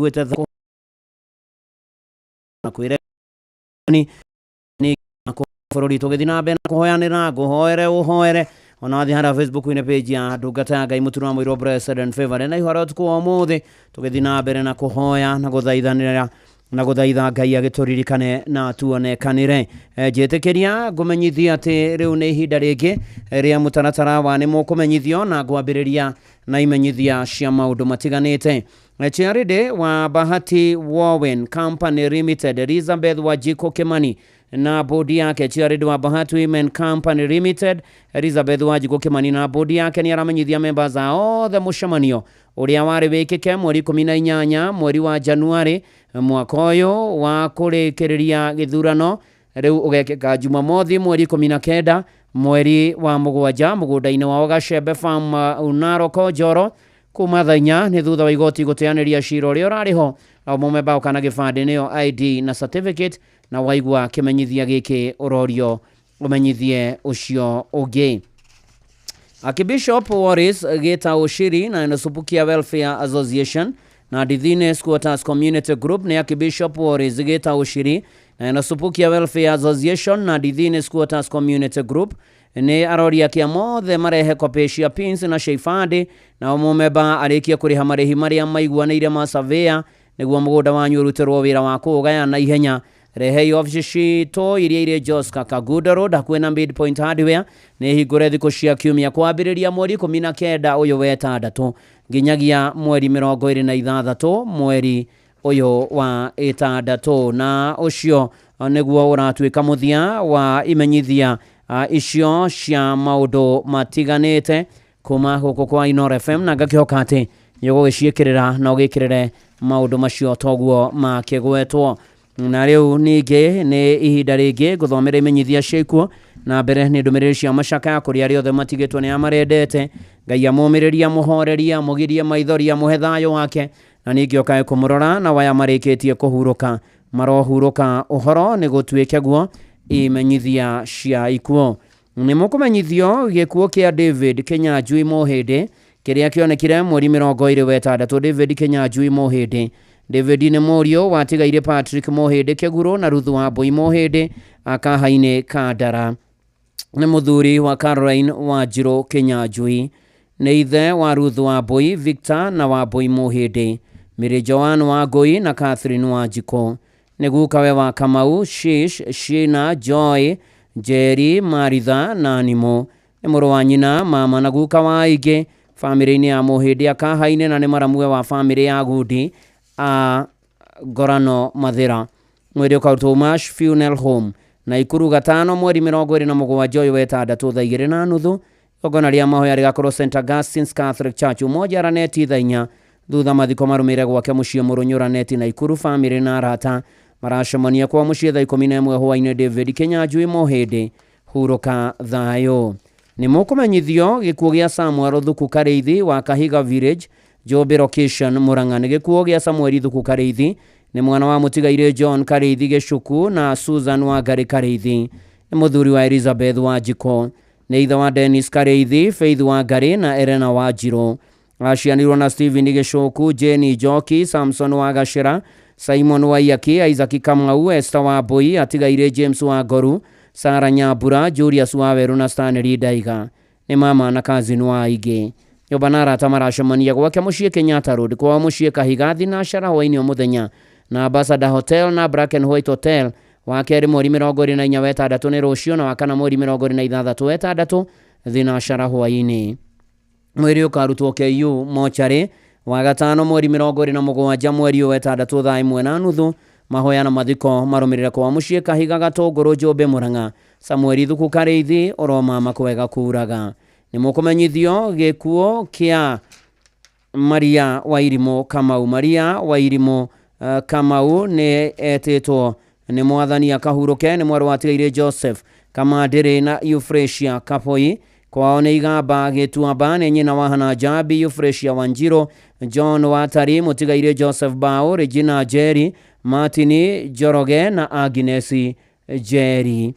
Gwĩte na kwĩre nĩ bũrũri tũgĩthiĩ na mbere na kũhoyanĩra, ngũhoere ũhoere ona wathiĩ harĩa Facebook-inĩ page ya ndungata ya Ngai mũturo wa mũirwo Blessed and Favored na ihoro ũtukũ wa ũmũthĩ tũgĩthiĩ na mbere na kũhoya na gũthaithanĩra na gũthaitha Ngai agĩtũririkane na tuonekanĩre. Njĩtĩkĩria ngũmenyithie atĩ rĩu nĩ ihinda rĩngĩ rĩa mũtaratara wa nĩ mũkũmenyithio na ngwambĩrĩria na imenyithia cia maũndũ matiganĩte. Charity wa Bahati Wowen Company Limited, Elizabeth Wanjikũ Kimani na bodi yake. Charity wa Bahati Women Company Limited, Elizabeth Wanjikũ Kimani na bodi yake nĩ aramenyithia members ao othe mũcemanio ũrĩa warĩ wĩkĩke mweri 18 mweri wa Januari mwaka ũyũ wa kũrĩkĩrĩria gĩthurano rĩu ũgekĩka Jumamothi mweri 19 mweri wa mũgwanja mũgũnda-inĩ wao Gacembe Farm, Unaroko Njoro, kuma thaa 4. Nĩ thutha wa igoti gũteanĩria cira ũrĩa ũrarĩ ho. O mũmemba oka na gĩbandĩ nĩyo ID na certificate, na waigua kĩmenyithia gĩkĩ ũrorio ũmenyithie ũcio ũngĩ. Archbishop Wallace Gita Ushiri na Nsupukia Welfare Association na Ndithini Squatters Community Group. Nĩ Archbishop Wallace Gita Ushiri na Nsupukia Welfare Association na Ndithini Squatters Community Group nĩ aroria kĩa mothe marehe kopĩ cia pins na cia ibandĩ, na o mũmemba arĩkie kũrĩha marĩhi marĩa maiguanĩire ma surveyor nĩguo mũgũnda wanyu ũrutĩrwo wĩra wa kũũgaya na ihenya. Rehei obici citũ iria irĩ Joska Kagudo Road hakuhĩ na Midpoint Hardware. Nĩ hingũre thikũ cia kiumia kwambĩrĩria mweri 19 ũyũ wetandatũ nginyagia mweri 26 mweri ũyũ wa ĩtandatũ. Na ũcio nĩguo ũratuĩka mũthia wa imenyithia icio cia maũndũ matiganĩte kuma gũkũ kwa Inoro FM, na ngakĩhoka atĩ nĩ ũgũgĩciĩkĩrĩra na ũgĩkĩrĩre maũndũ macio toguo makĩgwetwo. Na rĩu ningĩ nĩ ihinda rĩngĩ ngũthomera imenyithia cia ikuũ, na mbere nĩ ndũmĩrĩri cia macakaya kũrĩ arĩa othe matigĩtwo nĩ amarendete. Ngai amũmĩrĩrie, amũhorerie, amũgirie maithori, amũhe thayũ wake, na ningĩ okae kũmũrora, na waya marĩkĩtie kũhurũka marohurũka ũhoro nĩ gũtuĩke guo. Imenyithia cia ikuũ: nĩ mũkũmenyithio gĩkuũ kĩa David Kinyanjui Mũhĩndĩ kĩrĩa kĩonekire mweri 26. David Kinyanjui Mũhĩndĩ. David nĩ mũriũ watigaire Patrick Mũhĩndĩ Kĩgurũ na Ruth wa Mbũi Mũhĩndĩ akaha-inĩ Kandara. Nĩ mũthuri wa Caroline Wanjirũ Kinyanjui. Nĩ ithe wa Ruth wa Mbũi, Victor na wa Mbũi Mũhĩndĩ, Mary Joan wa Ngũi na Catherine Wanjikũ. Nĩ gukawe wa Kamau, Shish, Shina, Joy, Njeri, Maritha na Nimũ. Nĩ mũrũ wa nyina, mama na guka wa aingĩ bamĩrĩ-inĩ ya Mũhĩndĩ akaha-inĩ, na nĩ maramuwe wa bamĩrĩ ya Gundi a Ngorano Mathĩra. Mwĩrĩ ũkarutwo Mash Funeral Home Naikuru gatano mweri 27 ũyũ wetandatũ thaa 2:30. Igongona rĩa mahoya rĩgakorwo St Augustine's Catholic Church Umoja Raneti thaa 4. Thutha mathiko marũmĩrĩre gwake mũciĩ Mũrũnyũ Raneti Naikuru. Bamĩrĩ na arata maracemania kwa mũciĩ thaa 11 hwaĩ-inĩ. David Kinyanjui Mũhĩndĩ, hurũka thayũ. Nĩ mũkũmenyithio gĩkuũ gĩa Samuel Thuku Karĩithi wa Kahiga Village, Njũmbĩ Location, Murang'a. Nĩ gĩkuũ gĩa Samuel Thuku Karĩithi. Nĩ mwana wa mũtigairĩ John Karĩithi Gĩcuku na Susan Wangari Karĩithi. Nĩ mũthuri wa Elizabeth Wanjikũ. Nĩ ithe wa Dennis Karĩithi, Faith Wangari na Elena Wanjirũ. Acianirwo na Stephen Gĩcũku, Jane Njoki, Samson wa Gacĩra, Simon Waiyaki, Isaac Kamau, Esther Wambui, atigairĩ James Wangoru, Sara Nyambura, Julius Waweru na Stanley Ndaiga. Nĩ mama na cousin wa aingĩ. Nyũmba na arata maracemania gwake mũciĩ Kenyatta Road, kwao mũciĩ Kahiga thinashara hwaĩ-inĩ o mũthenya, na Ambassador Hotel na Black and White Hotel. Wa kerĩ mweri 24 wetandatũ nĩ rũciũ, na wa kana mweri 26 wetandatũ thinashara hwaĩ-inĩ. Mwĩrĩ ũkarutwo KU mocarĩ wa gatano mweri 27 mweri ũyũ wetandatũ thaa 1:30. Mahoya na mathiko marũmĩrĩre kwa mũciĩ Kahiga Gatũngũrũ Njũmbĩ Mũrang'a. Samueli Thuku Karĩithi, ũromama kwega kuraga. Nĩ mũkũmenyithio gĩkuũ kĩa Maria Wairimũ Kamau. Maria Wairimũ Kamau nĩ etĩtwo nĩ mwathani akahurũke. Nĩ mwarĩ watigaire Joseph Kamandĩrĩ na Euphrasia Kapoi. Kwao nĩ Igamba Gĩtuamba. Nĩ nyina wa Hana Njambi, Euphrasia Wanjirũ, John Watari, mũtigaire Joseph Bao, Regina Njeri, Martin Njoroge na Agnes Njeri.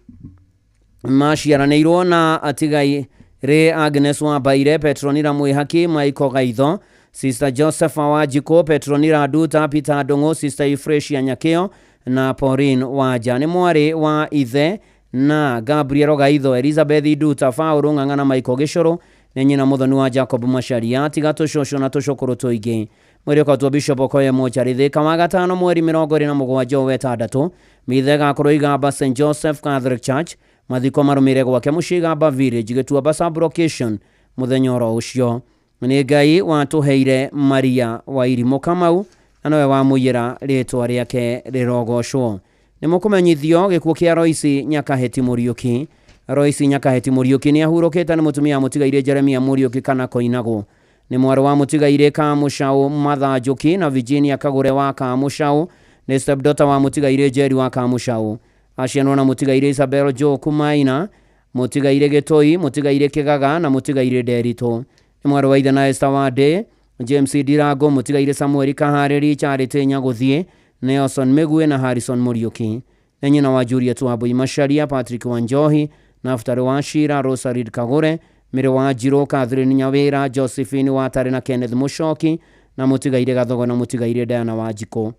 Maciaranĩirwo na atigairĩ Agnes Wambaire, Petronila Mwĩhaki, Michael Gaitho, Sister Joseph Wanjikũ, Petronila Nduta, Peter Ndũng'ũ, Sister Euphrasia Nyakĩo na Pauline Wanja. Nĩ mwarĩ wa ithe na Gabriel Gaitho, Elizabeth Nduta, Paũlũ Ng'ang'a na Michael Gĩcũrũ. Nĩ nyina mũthoni wa Jacob Macharia. Atiga tũcũcũ na tũcũkũrũ tũingĩ. Mwĩrĩ ũkatwo Bishop Okoye Mochari Thika wa gatano mweri 27 wetandatũ. Mitha ĩgakorwo Igamba St Joseph Catholic Church. Mathiko marũmĩrĩre gwake mũciĩ Igamba Village, Gĩtuamba sub-location mũthenya oro ũcio. Nĩ Ngai watũheire Maria wa Irimũ Kamau na nowe wamũiyĩra rĩtwa rĩake rĩrogocwo. Nĩ mũkũmenyithio gĩkuũ kĩa Royce Nyakaheti Mũriũki. Royce Nyakaheti Mũriũki nĩ ahurũkĩte nĩ mũtumia mũtigairĩ Jeremia Mũriũki kana Koinagũ. Nĩ mwarĩ wa mũtigairĩ Kamũcaũ Martha Njuki na Virginia Kagũre wa Kamũcaũ. Nĩ stepdaughter wa mũtigairĩ Njeri wa Kamũcaũ. Acianwo na mũtigairĩ Isabel Njoku Maina, mũtigairĩ Gĩtũi, mũtigairĩ Kĩgaga na mũtigairĩ Nderitũ. Nĩ mwarĩ wa ithe na Esther Wandĩ, James Ndirango, mũtigairĩ Samuel Kaharĩri, Charity Nyagũthiĩ, Nelson Mĩguĩ na Harrison Mũriũki. Nĩ nyina wa Juliet Wambui Macharia, Patrick Wanjohi, Naftali Wachira, Rosarid Kagũre, Mary Wanjirũ, Catherine Nyawĩra, Josephine Watarĩ na Kenneth Mũcoki, na mũtigairĩ Gathogo na mũtigairĩ Diana Wanjikũ.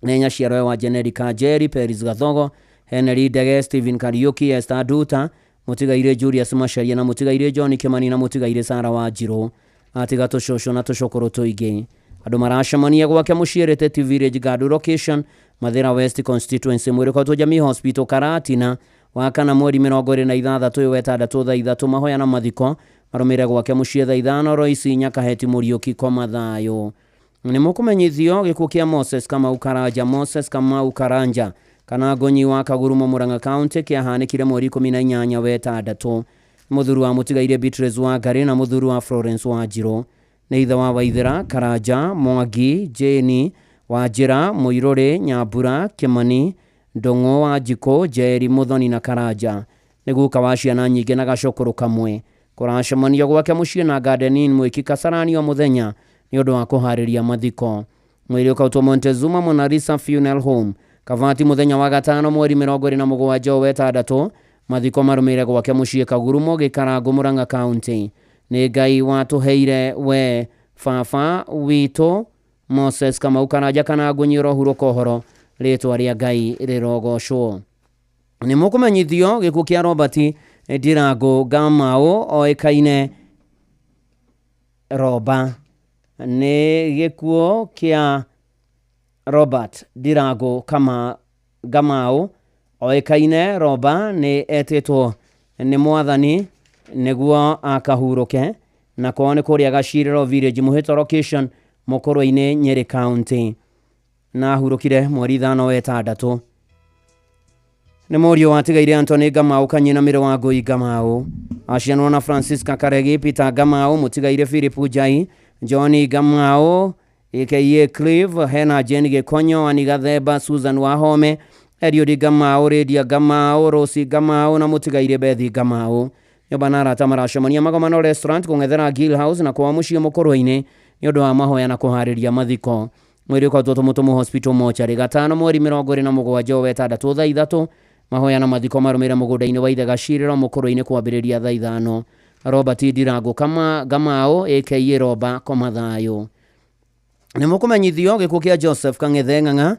Nĩ nyaciarwe wa Jenerica Njeri, Peris Gathogo, Henry Ndege, Stephen Kariuki, Esther Nduta, mũtigairĩ Julius Macharia na mũtigairĩ John Kimani na mũtigairĩ Sarah Wanjirũ. Atiga tũcũcũ na tũcũkũrũ tũingĩ. Andũ maracemania gwake mũciĩ Reteti Village Gadu Location, Mathĩra West Constituency, mwĩrĩ ũkotwo Jamii Hospital Karatina, wa kana mweri 26 ũyũ wetandatũ thaa 3 mahoya na mathiko marũmĩrĩre gwake mũciĩ thaa 5 Royce Nyakaheti Mũriũki koma thayũ. Nĩ mũkũmenyithio gĩkuũ kĩa Moses Kamau Karanja. Moses Kamau Karanja kana Ngonyi wa Kagurumo Murang'a County kĩahanĩkire mweri 18 wetandatũ. Mũthuri wa mũtigairĩ Beatrice Wangari na mũthuri wa Florence Wanjirũ. Nĩ ithe wa Waithera, Karanja, Mwangi, Jane, Wanjĩra, Mũirũrĩ, Nyambura, Kĩmani, Ndũng'ũ, Wanjikũ, Njeri, Mũthoni na Karanja. Nĩ guka wa ciana nyingĩ na gacũkũrũ kamwe. Kũracemanio gwake mũciĩ na Garden Inn Mwĩki Kasarani o mũthenya nĩ ũndũ wa kũharĩria mathiko. Mwĩrĩ ũkautwo Montezuma Monalisa Funeral Home Kavati mũthenya wa gatano mweri 27 wetandatũ. Mathiko marũmĩrĩre gwake mũciĩ Kagurumo Gĩkarangũ Murang'a County. Nĩ Ngai watũheire we baba witũ Moses Kamau Karanja kana Ngũnyi ũrohurũka ũhoro, rĩtwa rĩa Ngai rĩrogocwo. Nĩ mũkũmenyithio gĩkuũ kĩa Robert Ndirango Ngamau oĩkaine Roba. Nĩ gĩkuũ kĩa Robert Ndirango Ngamau oĩkaine Roba nĩ etĩtwo nĩ mwathani nĩguo akahurũke na kwao nĩ kũrĩa Gacirĩro Village Mũhĩto Location Mũkũrwe-inĩ Nyĩrĩ County. Na ahurũkire mweri 5 wetandatũ. Nĩ mũriũ watigaire Anthony Ngamau Kanyina Mĩrĩ wa Ngũi Ngamau. Acianwo na Francisca Karegi, Peter Ngamau, mũtigaire Philip Njai, John Ngamau aka Clive, Hena Jane Gĩkonyo, Ani Gathemba, Susan Wahome, Eliud Ngamau, Lydia Ngamau, Rosie Ngamau na mũtigaire Bethi Ngamau. Nyũmba na arata maracemania Magomano Restaurant kũng'ethera Gill House na kwao mũciĩ Mũkũrwe-inĩ nĩ ũndũ wa mahoya na kũharĩria mathiko. Mwĩrĩ ũkotwo Tũmũtũmũ Hospital Mortuary gatano mweri 27 wetandatũ thaa 3 mahoya na mathiko marũmĩrĩre mũgũnda-inĩ wa ithe Gacirĩro Mũkũrwe-inĩ kwambĩrĩria thaa 5. Robert Ndirango Ngamau aka Roba koma thayũ. Nĩ mũkũmenyithio gĩkuũ kĩa Joseph Kang'ethe Ng'ang'a,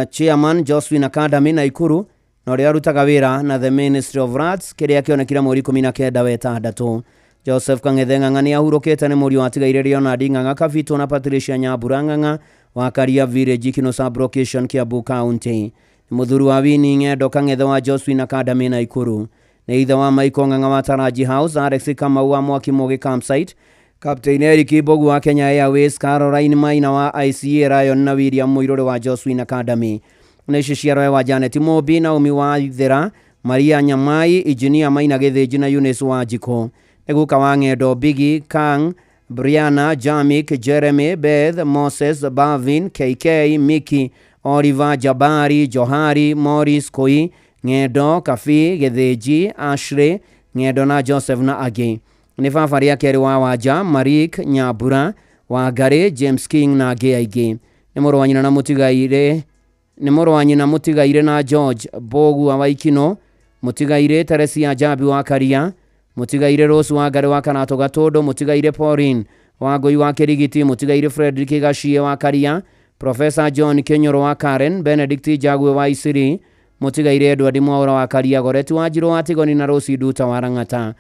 Chairman Josephine Academy Naikuru, na ũrĩa arutaga wĩra na The Ministry of Lands kĩrĩa kĩonekire mweri 19 wetandatũ. Joseph Kang'ethe Ng'ang'a nĩ ahurũkĩte nĩ mũriũ watigaire Leonard Ng'ang'a Kabitũ na Patricia Nyambura Ng'ang'a wa Karia Village Kino Sub-Location Kiambu County. Nĩ mũthuri wa Winnie Ng'endo Kang'ethe wa Josephine Academy Naikuru. Nĩ ithe wa Michael Ng'ang'a wa Taraji House, Alex Kamau wa Mwaki Mũgĩ Campsite, Captain Eric Mbogu wa Kenya Airways, Caroline Maina wa ICA Lion na William Mũirũrĩ wa Josephine Academy. Nĩ ici ciarwe wa Janet Mũmbi, Naomi wa Ithera, Maria Nyamai, Engineer Maina Gĩthĩnji na Eunice Wanjikũ. Nĩ guka wa Ng'endo Biggie, Kang, Brianna, Jamik, Jeremy, Beth, Moses, Bavin, KK, Mickey, Oliver, Jabari, Johari, Morris, Koi, Ng'endo, Kafi, Gĩthĩnji, Ashley, Ng'endo na Joseph na angĩ. Nĩ baba rĩa kerĩ wa Wanja, Marik, Nyambura, Wangari, James King na angĩ aingĩ. Nĩ mũrũ wa nyina na mũtigairĩ, nĩ mũrũ wa nyina mũtigairĩ na George Mbogu wa Waikino, mũtigairĩ Teresia Njambi wa Karia, mũtigairĩ Rose Wangari wa Karatũ Gatũndũ, mũtigairĩ Pauline Wangũi wa Kĩrigiti, mũtigairĩ Frederick Gacie wa Karia, Professor John Kĩnyũrũ wa Karen, Benedict Njagwe wa Isiri, mũtigairĩ Edward Mwaũra wa Karia, Goreti wa Njirũ wa Tigoni na Rose Nduta wa Lang'ata.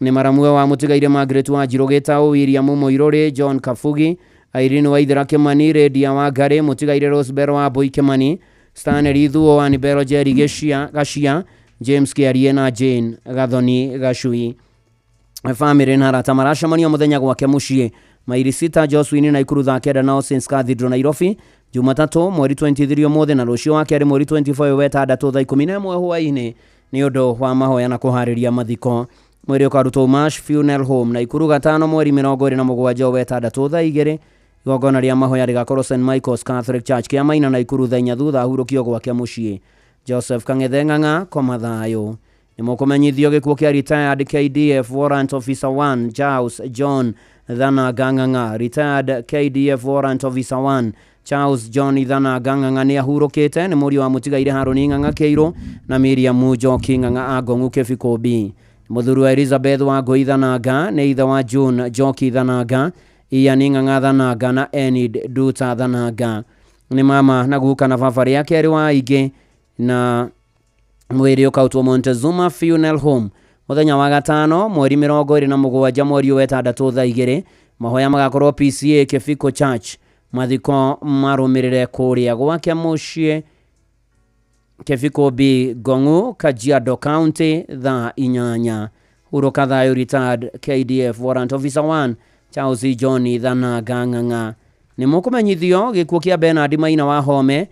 Nĩ maramuwe wa mũtigairĩ Margaret wa Njirũ Gĩtaũ, William Mũirũrĩ, John Kabugi, Irene Waithera Kĩmani, Redia wa Ngarĩ, mũtigairĩ Rosebell wa Mbũi Kĩmani, Stanley Thuo wa Nibero Jerry Gachia, James Kĩarie na Jane Gathoni Gacui. Bamĩrĩ na arata maracemania mũthenya gwake mũciĩ mairi 6 Josephine na Ikuru thaa 9 na All Saints Cathedral Nairobi, Jumatatũ mweri 23 ũmũthĩ na rũciũ wa kerĩ mweri 24 wetandatũ thaa 11 hwaĩ-inĩ nĩ ũndũ wa mahoya na kũharĩria mathiko. Mwĩrĩ ũkarutwo Mash Funeral Home na Ikuru gatano mweri 27 wetandatũ thaa 2. Igongona rĩa mahoya rĩgakorwo St Michael's Catholic Church Kĩamaina na Ikuru thaa 4 thutha ahurũkio gwake mũciĩ. Joseph Kang'ethe Ng'ang'a, koma thayũ. Nĩ mũkũmenyithio gĩkuũ kĩa retired KDF Warrant Officer 1 Charles John Thanaga Ng'ang'a. Retired KDF Warrant Officer 1 Charles John Thanaga Ng'ang'a nĩ ahurũkĩte, nĩ mũriũ wa mũtigairĩ Harũni Ng'ang'a Kĩirũ na Miriam Njoki Ng'ang'a Angong'u Kĩbikũmbi. Mũthuri wa Elizabeth Wangũi Thanaga, nĩ ithe wa June Njoki Thanaga, Ian Ng'ang'a Thanaga na Enid Duta Thanaga. Nĩ mama na guka na baba rĩa kerĩ wa aingĩ na mwĩrĩ ũkautwo Montezuma Funeral Home mũthenya wa gatano mweri 27 mweri wetandatũ thaa 2. Mahoya magakorwo PCA Kĩbiko Church, mathiko marũmĩrĩre kũrĩa gwake mũciĩ Kĩbiko B Ngong'u, Kajiado County thaa 8. Hurũka thayũ retired KDF Warrant Officer 1 Charles John Thanaga Ng'ang'a. Nĩ mũkũmenyithio gĩkuũ kĩa Bernard Maina wa Home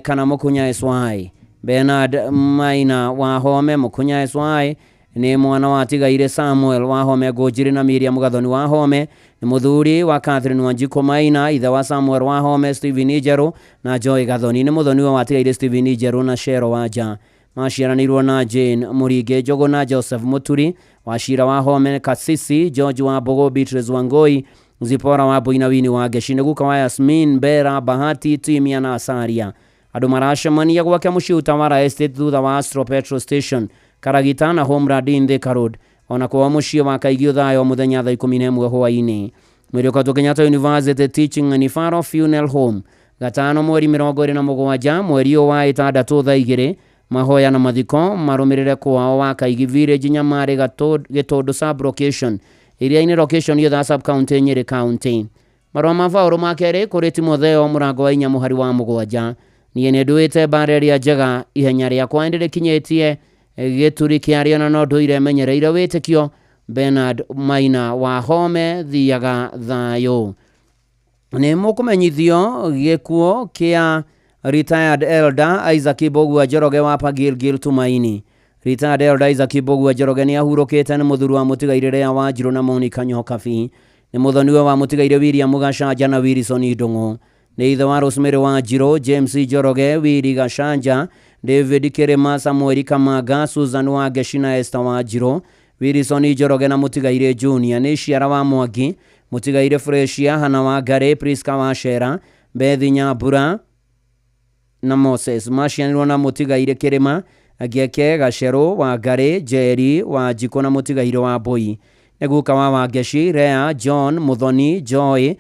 kana Mũkunya SY. Bernard Maina wa Home Mũkunya SY nĩ mwana wa tigaire Samuel wa Home Ngũnjiri na Miriam Gathoni wa Home, nĩ mũthuri wa Catherine Wanjikũ Maina, ithe wa Samuel wa Home, Stephen Njerũ na Joy Gathoni, nĩ mũthoni wa tigaire Stephen Njerũ na Shero Wanja. Maciaranĩirwo na Jane Mũringe Njũgũ na Joseph Mũturi wa Cira wa Home, Kasisi George wa Mbogo, Beatrice Wangoi, Zipora wa Mbui na Wini wa Ngeci, nĩ guka wa Yasmin, Bera, Bahati, Timia na Asaria. Andũ maracemania gwake mũciĩ Utawala Estate thutha wa Astro Petrol Station Karagita na Homeland in Thika Road, ona kwa mũciĩ wa Kaigio thayo mũthenya thaa 11 hwaĩ-inĩ. Mwĩrĩ ũkatwo Kenyatta University Teaching and Referral Funeral Home gatano mweri 27 mweri ũyũ wa ĩtandatũ thaa 2. Mahoya na mathiko marũmĩrĩre kwao wa Kaigi Village Nyamarĩ Gĩtũndũ sub location ĩrĩa-inĩ location yothe sub county Nyĩrĩ County. Marũa ma Paũlũ ma kerĩ kũrĩ Timotheo mũrango wa 4 mũhari wa 7. Niĩ nĩ nduĩte mbara ĩrĩa njega, ihenya rĩakwa nĩrĩkinyĩtie gĩturi kĩarĩo na no ndũire menyereire wĩtĩkio. Bernard Maina wa Home, thiaga thayũ. Nĩ mũkũmenyithio gĩkuũ kĩa retired elder Isaac Mbũgua Njoroge wa Pagilgil Tumaini. Retired elder Isaac Mbũgua Njoroge nĩ ahurũkĩte, nĩ mũthuri wa mũtigairĩ Lea Wanjirũ na Monica Nyokabi, nĩ mũthoniwe wa mũtigairĩ William Gacanja na Wilson Ndũng'ũ, nĩ ithe wa Rosemary Wanjirũ, James Njoroge, Willy Gacanja, David Kĩrĩma, Samuel Kamanga, Susan Wangeci na Esther Wanjirũ, Wilson Njoroge na mũtigairĩ Junior, nĩ ciara wa Mwangi, mũtigairĩ Fresia, Hana wa Ngarĩ, Priska wa Shera, Bethi Nyambura na Moses. Maciaranĩirwo na mũtigairĩ Kĩrĩma, Ngeke Gacerũ wa Ngarĩ, Njeri wa Njikũ na mũtigairĩ wa Mbũi. Nĩ guka wa Wangeci, Lea, John, Muthoni, Joy,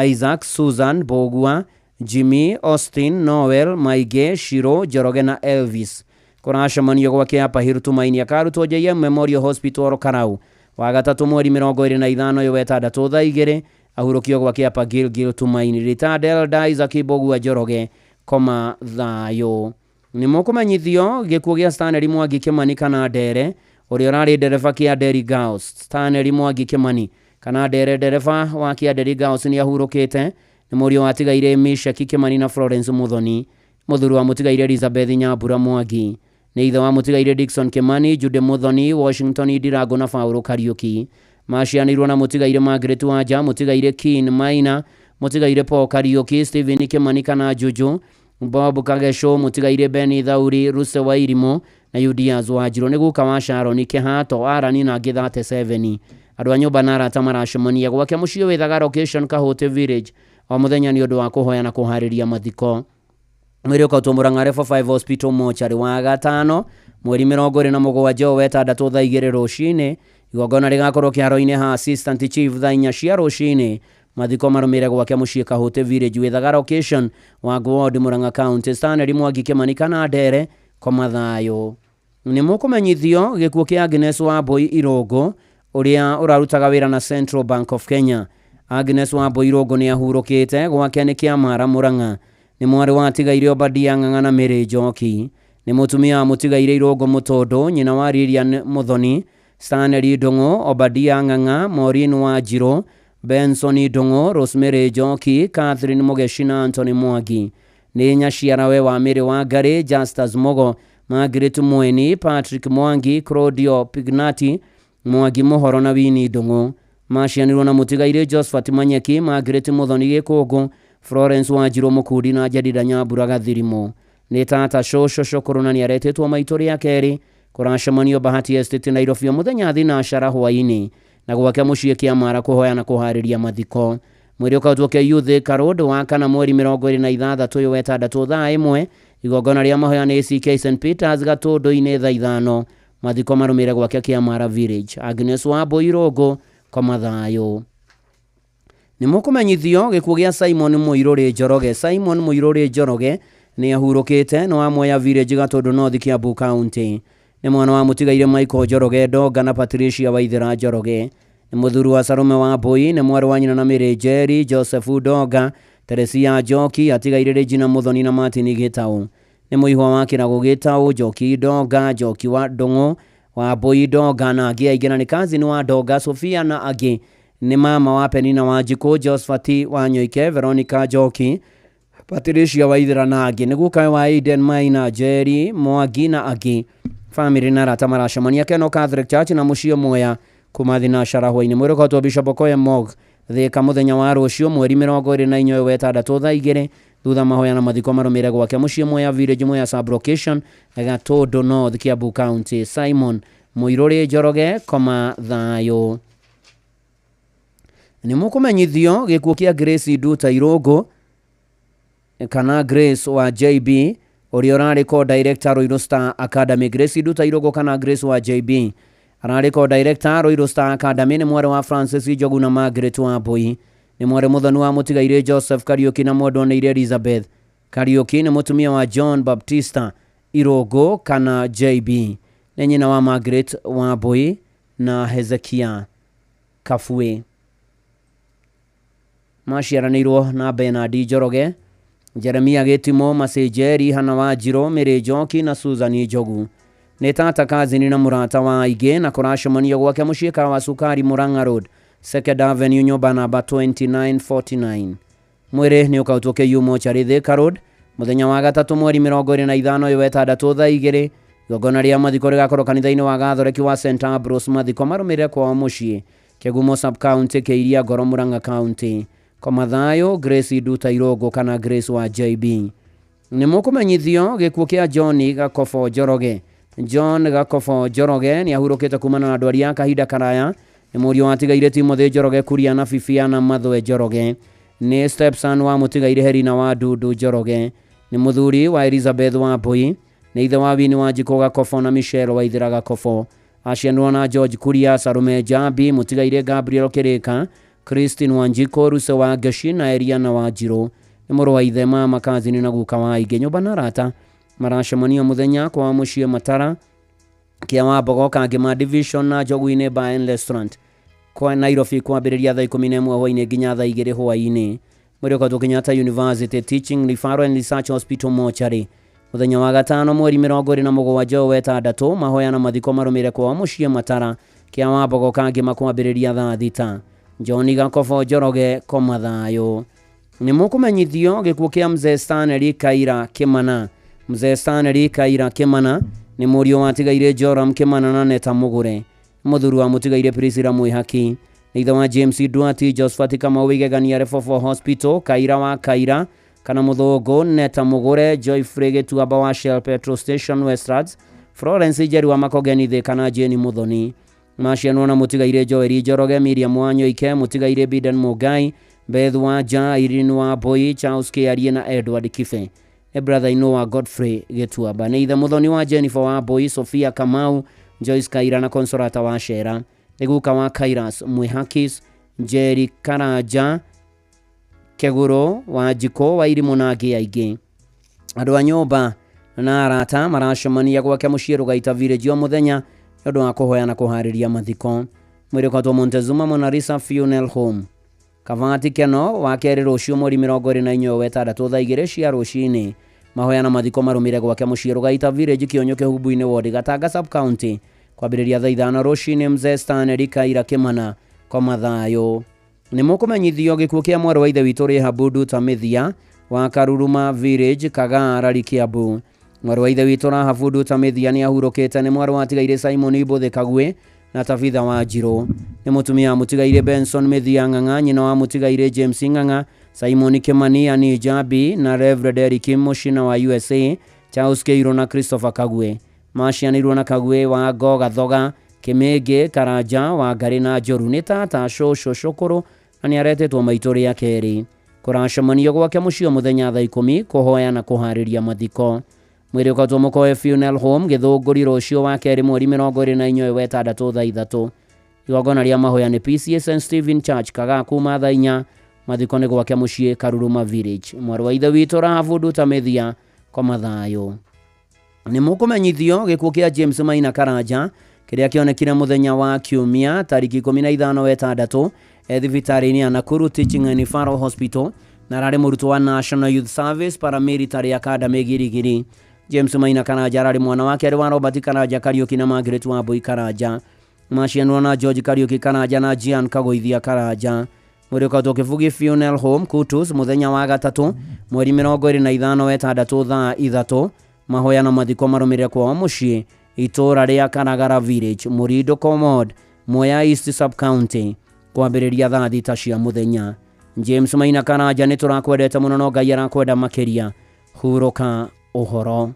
Isaac, Susan, Mbũgua, Jimmy, Austin, Noel, Maingĩ, Shiro, Njoroge na Elvis. Kũracemanio gwake Upper Hill Tumaini, akarutwo JM Memorial Hospital Karau wa gatatũ mweri 25 ũyũ wetandatũ thaa 2. Ahurũkio gwake Upper Gilgil Tumaini. Retired elder Isaac Mbũgua Njoroge, koma thayũ. Nĩ mũkũmenyithio gĩkuũ gĩa Stanley Mwangi Kĩmani kana Ndere, ũrĩa ũrarĩ ndereba kĩa Nderi Girls. Stanley Mwangi Kĩmani kana Ndere, ndereba wa kĩa Nderi Girls nĩ ahurũkĩte, nĩ mũriũ wa tigairĩ Mishaki Kĩmani na Florence Muthoni, mũthuri wa mũtigairĩ Elizabeth Nyambura Mwangi, nĩ ithe wa mũtigairĩ Dickson Kĩmani, Jude Muthoni, Washington Ndirango na Paũlũ Kariũki. Maciaranĩirwo na mũtigairĩ Margaret Wanja, mũtigairĩ Kin Maina, mũtigairĩ Paul Kariũki, Stephen Kĩmani kana Juju, Bob Kagesho, mũtigairĩ Benny Thauri, Ruse Wairimu na Yudias Wanjirũ, nĩ guka wa Sharon Kĩhato, Arani na angĩ 37. Andũ a nyũmba na arata maracemania gwake mũciĩ wĩthaga location Kahũtĩ Village o mũthenya nĩ ũndũ wa kũhoya na kũharĩria mathiko. Mwĩrĩ ũkautwo Murang'a Level 5 Hospital mochari wa gatano mweri 27 ũyũ wetandatũ thaa 2 rũcinĩ. Igongona rĩgakorwo kĩharo-inĩ ha Assistant Chief thaa 4 cia rũcinĩ. Mathiko marũmĩrĩre gwake mũciĩ Kahũtĩ Village, Wĩthaga location, Wangũ Ward, Murang'a County. Stanley Mwangi Kĩmani kana Ndere, koma thayũ. Nĩ mũkũmenyithio gĩkuũ kĩa Agnes Wambui Irũngũ ũrĩa ũrarutaga wĩra na Central Bank of Kenya. Agnes Wambui Irũngũ nĩ ahurũkĩte gwake nĩ Kĩamara Murang'a. Nĩ mwarĩ wa atigaire Obadia Ng'ang'a na Mary Njoki. Nĩ mũtumia wa mũtigaire Irũngũ Mũtũndũ, nyina wa Lilian Mũthoni, Stanley Ndũng'ũ, Obadia Ng'ang'a, Maureen Wanjirũ, Benson Ndũng'ũ, Rosemary Njoki, Catherine Mũgeci na Anthony Mwangi. Nĩ nyaciarawe wa Mary Wangari, Justus Mugo, Margaret Mweni, Patrick Mwangi, Claudio Pignati, Mwangi Mũhoro na Winnie Ndũng'ũ. Macianirwo na mũtigairĩ Josephat Manyeki, Margaret Mũthoni Gĩkũngũ, Florence Wanjirũ Mũkundi na Jedida Nyambura Gathirimu. Nĩ tata, cũcũ, cũkũrũ na nĩaretĩtwo maitũ rĩa kerĩ. Kũracemanio Bahati Estate Nairobi o mũthenya thinacara hwaĩ-inĩ na gwake mũciĩ Kĩamara kũhoya na kũharĩria mathiko. Mwĩrĩ ũkautwo KU Thika Road wa kana mweri 26 ũyũ wetandatũ thaa 1. Igongona rĩa mahoya nĩ ACK St Peters Gatũndũ-inĩ thaa 5. Mathiko marũmĩrĩre gwake Kĩamara Village. Agnes Wambui Irũngũ, koma thayũ. Nĩ mũkũmenyithio gĩkuũ gĩa Simon Mũirũrĩ Njoroge. Simon Mũirũrĩ Njoroge nĩ ahurũkĩte nĩ wa Mwea Village Gatũndũ North Kiambu County. Nĩ mwana wa mũtigaire Michael Njoroge Ndonga na Patricia Waithera Njoroge. Nĩ mũthuri wa Salome Wambui, nĩ mwarĩ wa nyina na Mary Njeri, Joseph Ndonga, Teresia Njoki, atigaire Regina Muthoni na Martin Gĩtaũ. Nĩ mũihwa wa Kĩragũ Gĩtaũ, Njoki Ndonga, Njoki wa Ndũng'ũ, Wambui Ndonga na angĩ aingĩ na nĩ cousin wa Ndonga, Sofia na angĩ. Nĩ mama wa Penina Wanjikũ, Josephat Wanyoike, Veronica Njoki, Patricia Waithera na angĩ. Nĩ gukawe wa Aiden Maina, Jerry Mwangi na angĩ. Famĩlĩ na arata maracemania Keno Catholic Church na mũciĩ Mwea kuma thinacara hwaĩ-inĩ. Mwĩrĩ ũkoretwo Bishop Okoye Morgue Thika mũthenya wa rũciũ mweri 24 ũyũ wetandatũ thaa 2 thutha mahoya na mathiko marũmĩrĩre gwake mũciĩ Mwea Village, Mwea sub-location, Gatũndũ North, Kiambu County. Simon Mũirũrĩ Njoroge, koma thayũ. Nĩ mũkũmenyithio gĩkuũ kĩa Grace Nduta Irũngũ kana Grace wa JB ũrĩa ũrarĩ co-director Ruiru Star Academy. Grace Nduta Irũngũ kana Grace wa JB ararĩ co-director Ruiru Star Academy. Nĩ mwarĩ wa Francis Njogu na Margaret Wambui. Nĩ mwarĩ mũthoni wa mũtigairĩ Joseph Kariuki na mwendwa nĩ Elizabeth Kariuki. Nĩ mũtumia wa John Baptista Irũngũ kana JB. Nĩ nyina wa Margaret Wambui na Hezekia Kabue. Maciaranĩirwo na Bernard Njoroge, Jeremia Gĩtimo, Macenjeri, Hana Wanjirũ, Mary Njoki na Susan Njogu. Nĩ tata, kazini na mũrata wa aingĩ na kũracemanio gwake mũciĩ Kawa Sukari, Murang'a Road, Second Avenue, nyũmba namba 2949. Mwĩrĩ nĩ ũkautwo KU Mortuary Thika Road mũthenya wa gatatũ mweri 25 ũyũ wetandatũ thaa 2. Igongona rĩa mathiko rĩgakorwo kanitha-inĩ wa Gathoreki wa St Ambrose. Mathiko marũmĩrĩre kwao mũciĩ Kĩgumo sub county, Kĩiria Ngoro, Murang'a County. Koma thayũ Grace Nduta Irũngũ kana Grace wa JB. Nĩ mũkũmenyithio gĩkuũ kĩa John Gakobo Njoroge. John Gakobo Njoroge nĩ ahurũkĩte kumana na ndwari ya kahinda karaya. Nĩ mũriũ wa atigaire Timothy Njoroge Kuria na Bibiana Mathwe Njoroge. Nĩ stepson wa mũtigaire Herina wa Ndundu Njoroge. Nĩ mũthuri wa Elizabeth Wambui. Nĩ ithe wa Wini Wanjikũ Gakobo na Michelle Waithera Gakobo. Acianirwo na George Kuria, Salome Njambi, mũtigaire Gabriel Kĩrĩka, Christine Wanjikũ, Ruse wa Ngeshi na Eliana Wanjirũ. Nĩ mũrũ wa ithe, mama, kazini na guka wa aingĩ. Nyũmba na arata maracemania mũthenya kwa mũciĩ Matara kĩa Wambogo, Kangema Division na Njogu-inĩ Bar and Restaurant kwa Nairobi kwambĩrĩria thaa 11 hwaĩ-inĩ nginya thaa 2 hwaĩ-inĩ. Mwĩrĩ ũkoretwo Kenyatta University Teaching Referral and Research Hospital Mortuary mũthenya wa gatano mweri 27 ũyũ wetandatũ. Mahoya na mathiko marũmĩrĩre kwao mũciĩ Matara kĩa Wambogo, Kangema kwambĩrĩria thaa 6. John Gakobo Njoroge, koma thayũ. Nĩ mũkũmenyithio gĩkuũ kĩa Mzee Stanley Kaira Kĩmana. Mzee Stanley Kaira Kĩmana nĩ mũriũ wa atigaire Joram Kĩmana na Neta Mũgũre. Mũthuri wa mũtigaire Priscilla Mwĩhaki. Nĩ ithe wa James Duati, Josephat Kamau Igegania Refofo Hospital, Kaira wa Kaira kana Mũthũngũ, Neta Mũgũre, Joyfrey Gĩtuamba wa Shell Petrol Station Westlands, Florence Njeri wa Makogeni Thika na Jane Muthoni. Macianwo na mũtigaire Joel Njoroge, Miriam Wanyoike, mũtigaire Biden Mugai, Beth Wanja, Irene Wambui, Charles Kiarie na Edward Kibe. Nĩ brother in law wa Godfrey Gĩtuamba. Nĩ ithe mũthoni wa Jennifer Wambui, Sofia Kamau, Joyce Kaira na Consolata wa Shera. Nĩ guka wa Kairas Mwihakis, Jerry Karanja, Kĩgũrũ, Wanjikũ, Wairimũ na angĩ aingĩ. Andũ a nyũmba na arata maracemania gwake mũciĩ Rũgaita Village o mũthenya nĩ ũndũ wa kũhoya na kũharĩria mathiko. Mwĩrĩ ũgatwo Montezuma Monalisa Funeral Home. Kavati Keno wa kerĩ rũciũ mweri 24 wa ĩtandatũ thaa 2 cia rũcinĩ. Mahoya na mathiko marũmĩre gwake mũciĩ Rũgaita Village Kĩũnyũ Kĩhumbu-inĩ ward Gatanga Sub County kwambĩrĩria thaa 5 rũcinĩ. Mzee Stanley Kaira Kĩmana koma thayũ. Nĩ mũkũmenyithio gĩkuũ kĩa mwarĩ wa ithe witũ Rahabu Nduta Mĩthia wa Karuruma Village Kagaa Rari Kiambu. Mwarĩ wa ithe witũ Rahabu Nduta Mĩthia nĩ ahurũkĩte nĩ mwarĩ wa tigaire Simon Mbũthĩ Kagwe na Tabitha Wanjirũ. Nĩ mũtumia wa mũtigaire Benson Mĩthia Ng'ang'a, nyina wa mũtigaire James Ng'ang'a, Simon Kimani, Annie Jambi na Reverend Eric Mũcina wa USA, Charles Keiro na Christopher Kagwe. Macianĩirwo na Kagwe wa Ngoga Thoga, Kĩmĩngĩ, Karanja, Wangarĩ na Njũru. Nĩ tata, cũcũ, cũkũrũ na nĩ aretĩtwo maitũ rĩa kerĩ. Kũracemanio gwake mũciĩ o mũthenya thaa 10 kũhoya na kũharĩria mathiko. Mwĩrĩ ũgatwo Mũkoe Funeral Home Gĩthũngũri rũciũ wa kerĩ mweri 24 wa ĩtandatũ thaa 3. Igongona rĩa mahoya nĩ PCA St Stephen Church Kagaa kuma thaa 4. Mathiko nĩ gwake mũciĩ Karuruma Village. Mwarĩ wa ithe witũ Rahabu Nduta Mĩthia koma thayũ. Nĩ mũkũmenyithio gĩkuũ kĩa James Maina Karanja kĩrĩa kĩonekire mũthenya wa Kiumia tarĩki 15 wa ĩtandatũ thibitarĩ-inĩ ya Nakuru Teaching and Referral Hospital na ararĩ mũrutwo wa National Youth Service Paramilitary Academy Girigiri. James Maina Karanja ararĩ mwana wa kerĩ wa Robert Karanja Kariũki na Margaret Wambui Karanja. Macianwo na George Kariũki Karanja na Jean Kagũithia Karanja. Mwĩrĩ ũkatwo Kĩbugi Funeral Home Kutus mũthenya wa gatatũ mweri 25 wa ĩtandatũ thaa 3. Mahoya na mathiko marũmĩrĩre kwao mũciĩ itũũra rĩa Karagara Village Mũrindo Commod Mwea East Sub County kwambĩrĩria thaa 6 cia mũthenya. James Maina Karanja nĩ tũrakwendete mũno no Ngai arakwenda makĩria. Hurũka ũhoro.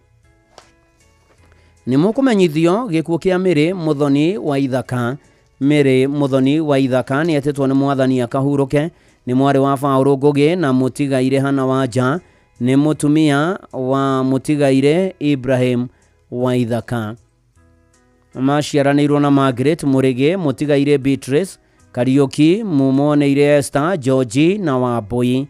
Nĩ mũkũmenyithio gĩkuũ kĩa Mĩrĩ Mũthoni wa Ithaka. Mĩrĩ Mũthoni wa Ithaka nĩ etĩtwo nĩ mwathani akahurũke. Nĩ mwarĩ wa Paũlũ Ngũgĩ na mũtigaire Hana Wanja. Nĩ mũtumia wa mũtigaire Ibrahim wa Ithaka. Maciaranĩirwo na Margaret Mũrĩgĩ, mũtigaire Beatrice Kariũki, mumoneire Esther George na Wambui.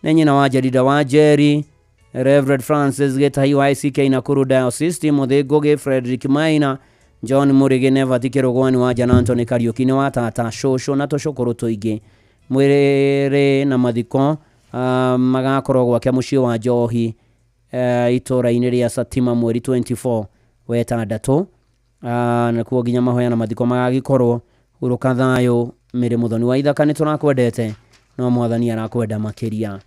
Nĩ nyina wa Jerida wa Jerry, Reverend Francis Gĩtahi wa ICK Nakuru Diocese, Timothy Ngũgĩ, Frederick Maina, John Mũrĩgĩ, Nevat Kĩrũgwani wa Jana, Anthony Kariũki nĩ wa tata, cũcũ na tũcũkũrũ tũingĩ. Mwĩrĩ na mathiko magakorwo gwake mũciĩ wa Njohi itũũra-inĩ rĩa Satima mweri 24 wa ĩtandatũ. Nakuo nginya mahoya na mathiko magagĩkorwo. Hurũka thayũ Mĩrĩ Mũthoni wa Ithaka, nĩ tũrakwendete no mwathani arakwenda makĩria.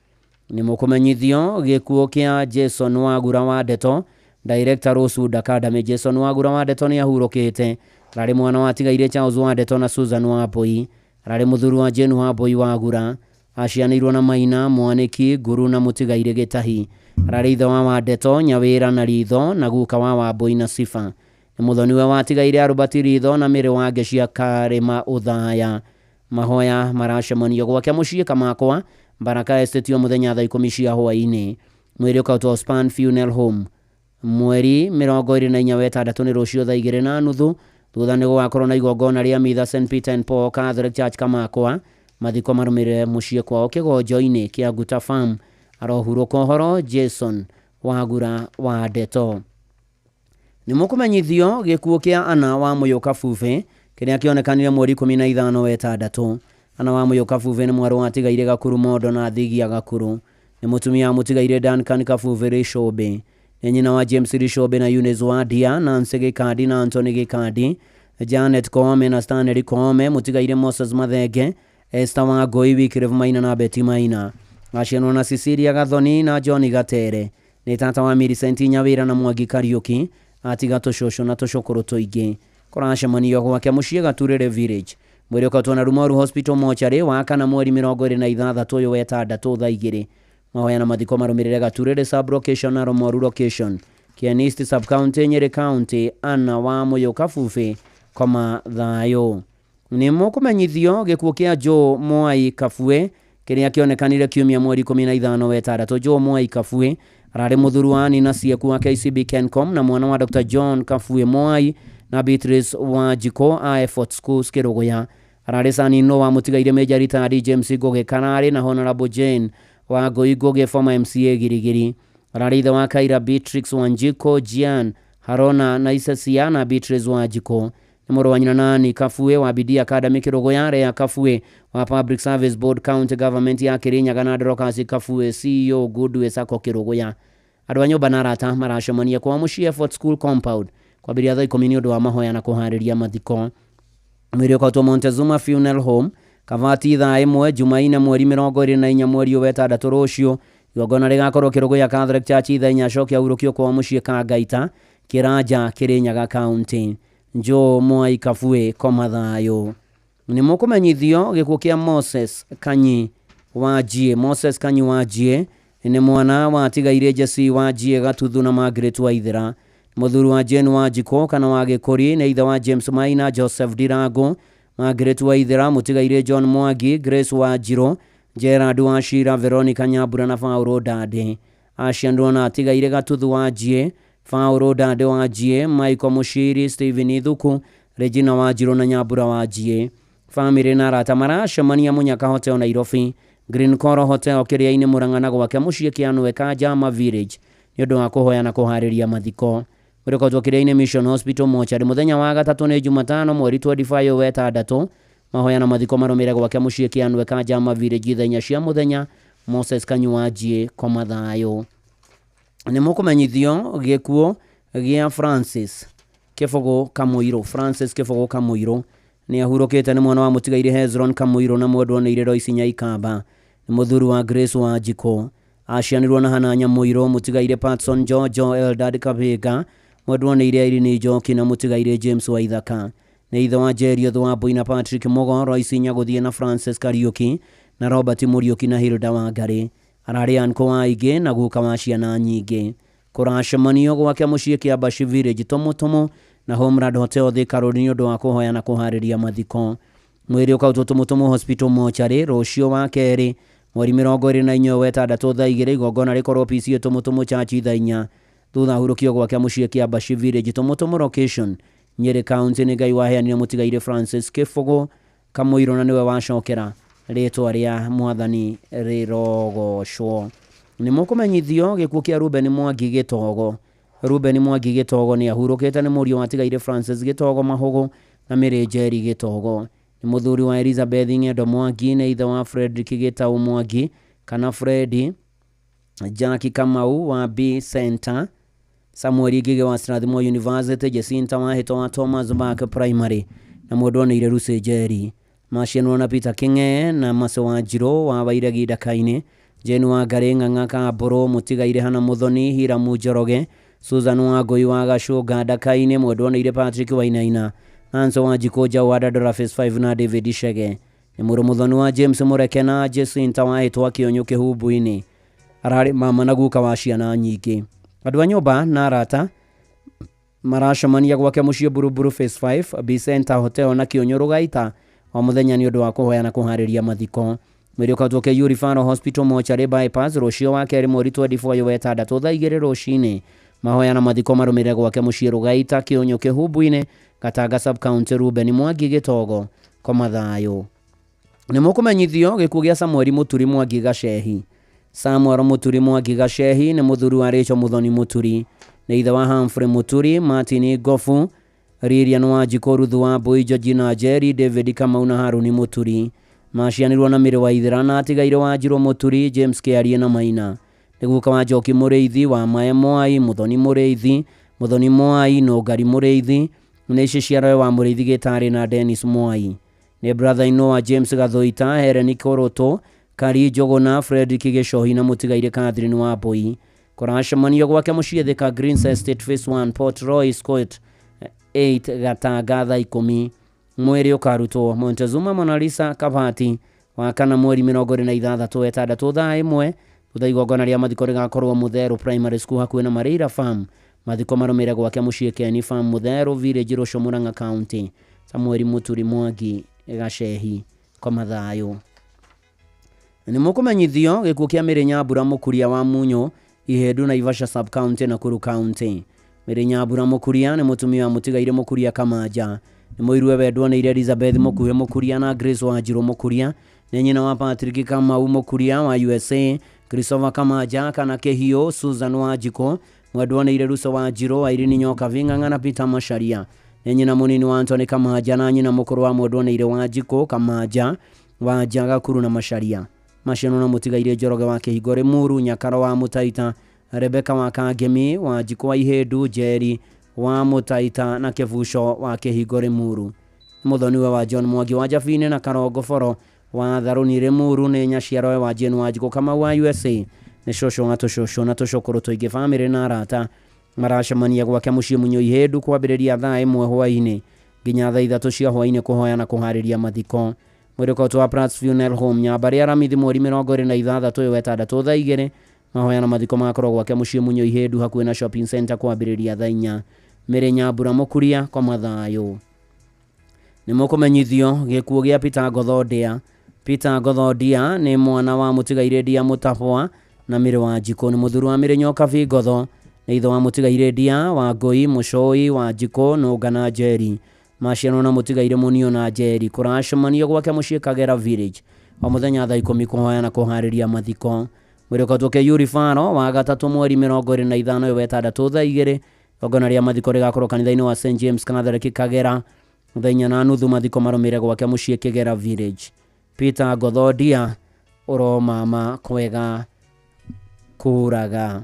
Nĩ mũkũmenyithio gĩkuũ kĩa Jason Wagura wa Ndeto, Director Rosewood Academy. Jason Wagura wa Ndeto nĩ ahurũkĩte. Ararĩ mwana wa tigaire Charles wa Ndeto na Susan Wambui. Ararĩ mũthuri wa Jane Wambui Wagura. Acianĩirwo na Maina, Mwanĩki, Nguru na mũtigaire Gĩtahi. Ararĩ ithe wa Wandeto, Nyawĩra na Ritho na guka wa Wambui na Sifa. Nĩ mũthoniwe wa tigaire Albert Ritho na Mĩrĩ wa Ngecia Karĩma Ũthaya. Mahoya maracemanio gwake mũciĩ Kamakwa Baraka Estate o mũthenya thaa 10 cia hwaĩ-inĩ. Mwĩrĩ ũkautwo Span Funeral Home mweri 24 wa ĩtandatũ nĩ rũciũ thaa 2:30. Thutha nĩ gũgakorwo na igongona rĩa mitha St Peter and Paul Catholic Church Kamakwa. Mathiko marũmĩrĩre mũciĩ kwao kĩgonjo-inĩ kĩa Nguta Farm. Arohurũka ũhoro Jason Wagura wa Ndeto. Nĩ mũkũmenyithio gĩkuũ kĩa Anna wa Mũyũka Bube kĩrĩa kĩonekanire mweri 15 wa ĩtandatũ. Anna wa Mũyũka Bube nĩ mwarĩ wa tigaire Gakuru Mondo na Thigia Gakuru. Nĩ mũtumia wa mũtigaire Duncan Kabube Rĩcũmbĩ. Nĩ nyina wa James Rĩcũmbĩ na Eunice Wadia, Nancy Gĩkandi na Anthony Gĩkandi, Janet Koome na Stanley Koome, mũtigaire Moses Mathenge, Esther Wangũi, Wycliffe Maina na Betty Maina. Acianwo na Cecilia Gathoni na John Gatere. Nĩ tata wa Millicent Nyawĩra na Mwangi Kariũki, atiga tũcũcũ na tũcũkũrũ tũingĩ. Kũracemanio gwake mũciĩ Gaturĩrĩ Village. Mwĩrĩ ũkatwo na Rumoru Hospital Mortuary wa kana mweri 26 ũyũ wa ĩtandatũ thaa 2. Mahoya na mathiko marũmĩrĩre Gaturĩrĩ sub location na Rumoru location. Kieni East sub county, Nyeri County. Anna wa Mũyũka Bube koma thayũ. Nĩ mũkũmenyithio gĩkuũ kĩa Joe Mwai Kabue kĩrĩa kĩonekanire kiumia mweri 15 wa ĩtandatũ. Joe Mwai Kabue ararĩ mũthuri wa Nina Sieku wa KCB Kencom na mwana wa Dr John Kabue Mwai na Beatrice Wanjikũ a Effort Schools Kĩrũgũya. Ararĩ sanino wa mũtigaire Major Retired James Ngũgĩ Kararĩ na Honorable Jane Wa Ngũi Ngũgĩ, former MCA Girigiri. Ararĩ ithe wa Kaira, Beatrix Wanjiko, Jian Harona na Isesia na Beatrice Wanjiko. Nĩ mũrũ wa nyina na Annie Kabue wa Bidii Academy Kĩrũgũya, Rea Kabue wa Public Service Board County Government ya Kirinyaga na Dorcas Kabue, CEO Goodway Sacco Kĩrũgũya. Andũ a nyũmba na arata maracemania kwa mũciĩ Effort School Compound kwambĩrĩria thaa 10 nĩ ũndũ wa mahoya na kũharĩria mathiko. Mwĩrĩ ũkautwo Montezuma Funeral Home Kavati thaa 1 Jumaine mweri 24 mweri ũyũ wetandatũ rũciũ. Igongona rĩgakorwo Kĩrũgũya Catholic Church thaa 4, acoke ahurũkio kwao mũciĩ Kangaita, Kĩranja, Kĩrĩnyaga County. Njũũ Mwai Kabue, koma thayũ. Nĩ mũkũmenyithio gĩkuũ kĩa Moses Kanyi Wanjiĩ. Moses Kanyi Wanjiĩ nĩ mwana wa tigairĩ Jesse Wanjiĩ Gatuthu na Margaret Waithera. Mũthuri wa Jane Wanjikũ kana wa Gĩkũri, nĩ ithe wa James Maina, Joseph Ndirango, Margaret Waithera, mũtigairĩ John Mwangi, Grace Wanjirũ, Gerard Wachira, Veronica Nyambura na Paul Ndande. Acianirwo na atigairĩ Gatuthu Wanjiĩ, Paul Ndande Wanjiĩ, Michael Mushiri, Stephen Ithuku, Regina Wanjirũ na Nyambura Wanjiĩ. Famĩlĩ na arata maracemania Munyaka Hotel Nairobi, Green Coral Hotel Kĩrĩa-inĩ Murang'a na gwake mũciĩ Kĩanũe Kanjama Village nĩ ũndũ wa kũhoya na kũharĩria mathiko. Ũrĩkotwo Kĩrĩa-inĩ Mission Hospital Mortuary mũthenya wa gatatũ nĩ Jumatano mweri 25 wetandatũ. Mahoya na mathiko marũmĩrĩre gwake mũciĩ Kĩanũe Kanjama Village thaa 4 cia mũthenya. Moses Kanyuanjiĩ, koma thayũ. Nĩ mũkũmenyithio gĩkuũ gĩa Francis Kĩbũgũ Kamũirũ. Francis Kĩbũgũ Kamũirũ nĩ ahurũkĩte, nĩ mwana wa mũtigairĩ Hezron Kamũirũ na mwendwa nĩ Irĩ Royce Nyaikamba. Nĩ mũthuri wa Grace Wanjikũ. Acianirwo na Hana Nyamũirũ, mũtigairĩ Patson Jojo, Eldad Kabiga, mwendwa nĩ Irĩ Irene Njoki na mũtigairĩ James Waithaka. Nĩ ithe wa Jerioth Wambui na Patrick Mugo, Royce Nyagũthiĩ na Francis Kariuki na Robert Mũriũki na Hilda Wangari. Ararĩ anko wa aingĩ na guka wa ciana nyingĩ. Kũracemanio gwake mũciĩ Kĩambaci Village Tũmũtũmũ na Homeland Hotel Thika Road nĩ ũndũ wa kũhoya na kũharĩria mathiko. Mwĩrĩ ũkautwo Tũmũtũmũ Hospital Mortuary rũciũ wa kerĩ mweri 24 wetandatũ thaa 2. Igongona rĩkorwo PCA Tũmũtũmũ Church thaa 4, thutha ahurũkio gwake mũciĩ Kĩambaci Village Tũmũtũmũ location, Nyĩrĩ County. Nĩ Ngai waheanire mũtigairĩ Francis Kĩbũgũ Kamũirũ na nĩwe wacokera, rĩtwa rĩa Mwathani rĩrogocwo. Nĩ mũkũmenyithio gĩkuũ kĩa Ruben Mwangi Gĩtogo. Ruben Mwangi Gĩtogo nĩ ahurũkĩte, nĩ mũriũ wa tigairĩ Francis Gĩtogo Mahũgũ na Mary Njeri Gĩtogo. Nĩ mũthuri wa Elizabeth Ng'endo Mwangi. Nĩ ithe wa Fredrick Gĩtaũ Mwangi kana Fredi, Jackie Kamau wa B Center, Samuel Ngige wa Strathmore University, Jacinta Wahĩto wa Thomas Bark Primary na mwendwa nĩ Lucy Njeri. Macianwo na Peter King'e na Mace Wanjirũ wa Wairegi Ndaka-inĩ, Jane Wangarĩ Ng'ang'a Kambũrũ, mũtigairĩ Hana Mũthoni, Hiramu Njoroge, Susan Wangũi wa Gacũnga Ndaka-inĩ, mwendwa nĩ Patrick Wainaina, Nancy Wanjikũ Njaũ wa Dandora Phase 5 na David Chege. Nĩ mũrũ mũthoni wa James Mũreke na Jacinta Wahĩto wa Kĩũnyũ Kĩhumbu-inĩ. Ararĩ mama na guka wa ciana nyingĩ. Andũ a nyũmba na arata maracemania gwake mũciĩ Buruburu Phase 5, B Center Hotel na Kĩũnyũ Rũgaita o mũthenya nĩ ũndũ wa kũhoya na kũharĩria mathiko. Mwĩrĩ ũkautwo KU Referral Hospital Mortuary Bypass rũciũ wa kerĩ mweri 24 wetandatũ thaa 2 rũcinĩ. Mahoya na mathiko marũmĩrĩre gwake mũciĩ Rũgaita, Kĩũnyũ Kĩhumbu-inĩ, Gatanga Sub-County. Ruben Mwangi Gĩtogo, koma thayũ. Nĩ mũkũmenyithio gĩkuũ gĩa Samuel Mũturi Mwangi Gacehi. Samuel Mũturi Mwangi Gacehi nĩ mũthuri wa Rachel Mũthoni Mũturi. Nĩ ithe wa Humphrey Mũturi, Martin Ngobu, Lilian Wanjikũ, Ruthu Wambui, Georgina Njeri, David Kamau na Haruni Mũturi. Macianirwo na Mĩrĩ Waithera na atigaire Wanjirũ Mũturi, James Kĩarie na Maina. Nĩ guka wa Njoki Mũrĩithi, wa Mae Mwai, Mũthoni Mũrĩithi, Mũthoni Mwai, Nũngari Mũrĩithi, nĩ ciciarowe wa Mũrĩithi Gĩtarĩ na Dennis Mwai. Nĩ brother in law wa James Gathoita, Helen Kũrũtũ, Kari Njũgũna, Fredrick Gĩcohi na mũtigairĩ Catherine Wambui. Kũracemanio gwake mũciĩ Thika Greens Estate Phase 1, Port Royce Court 8, Gatanga thaa 10. Mwĩrĩ ũkarutwo Montezuma Monalisa Kabati wa kana mweri 26 wetandatũ thaa 1, thutha igongona rĩa mathiko rĩgakorwo Mũtherũ Primary School hakuhĩ na Mareira Farm. Mathiko marũmĩrĩre gwake mũciĩ Keni Farm, Mũtherũ Village, Rũciũ, Murang'a County. Samuel Mũturi Mwangi Gacehi, koma thayũ. Nĩ mũkũmenyithio gĩkuũ kĩa Mary Nyambura Mũkuria wa Munyũ, Ihĩndũ, Naivasha Sub-County, Nakuru County. Mary Nyambura Mũkuria nĩ mũtumia wa mũtigairĩ Mũkuria Kamanja. Nĩ mũirue wendwo nĩ Elizabeth Mũkuhĩ Mũkuria na Grace Wanjirũ Mũkuria. Nĩ nyina wa Patrick Kamau Mũkuria wa USA, Christopher Kamaja kana Kĩhiũ, Susan Wanjikũ, Mwendwa nĩ Ireruso Wanjirũ, Irene Nyokabi Ng'ang'a na Peter Macharia. Nĩ nyina mũnini wa Anthony Kamaja na nyina mũkũrũ wa Mwendwa nĩ Ire Wanjikũ, Kamaja, Wanja, Gakuru na Macharia. Maciano na mũtigairĩ Njoroge wa Kĩhingo Rĩmuru, Nyakaro wa Mũtaita, Rebeka wa Kangemi, Wanjikũ wa Ihĩndu, Njeri wa Mũtaita na Kĩbuco wa Kĩhingo Rĩmuru. Mũthoniwe wa John Mwangi wa Jabini na Karongo Boro wa Tharũni Rĩmuru nĩ nyaciarowe wa Jane Wanjikũ Kamau wa USA. Nĩ cũcũ na tũcũcũ na tũcũkũrũ tũingĩ, bamĩrĩ na arata maracemania gwake mũciĩ Munyũi Ihĩndu kwambĩrĩria thaa 1 hwaĩ-inĩ nginya thaa 3 cia hwaĩ-inĩ kũhoya na kũharĩria mathiko. Mwĩrĩ wa Prats Funeral Home Nyambarĩ Aramithi mweri 26 ũyũ wetandatũ thaa 2. Mahoya na mathiko magakorwo gwake mũciĩ Munyũi Ihĩndu hakuhĩ na shopping center kwambĩrĩria thaa 4. Mĩrĩ Nyambura Mũkuria kwa mathayũ. Nĩ mũkũmenyithio gĩkuũ gĩa Peter Ngothondia. Peter Ngothondia nĩ mwana wa mũtigairĩ Ndia Mũtabwa na Mĩrĩ Wanjikũ. Nĩ mũthuri wa Mĩrĩ Nyokabi Ngotho. Nĩ ithe wa mũtigairĩ Ndia wa Ngũi Mũcũi Wanjikũ Nũnga na Njeri. Maciarwo na mũtigairĩ Mũnio na Njeri. Kũracemanio gwake mũciĩ Kagera Village o mũthenya thaa 10 kũhoya na kũharĩria mathiko. Mwĩrĩ ũkoretwo Kĩyuri Faro wa gatatũ mweri 25 ũyũ wetandatũ thaa 2. Igongona rĩa mathiko rĩgakorwo kanitha-inĩ wa St James Catholic Kagera thaa 4:30. Mathiko marũmĩrĩre gwake mũciĩ Kĩgera Village. Peter Ngothondia ũromama kwega kũraga.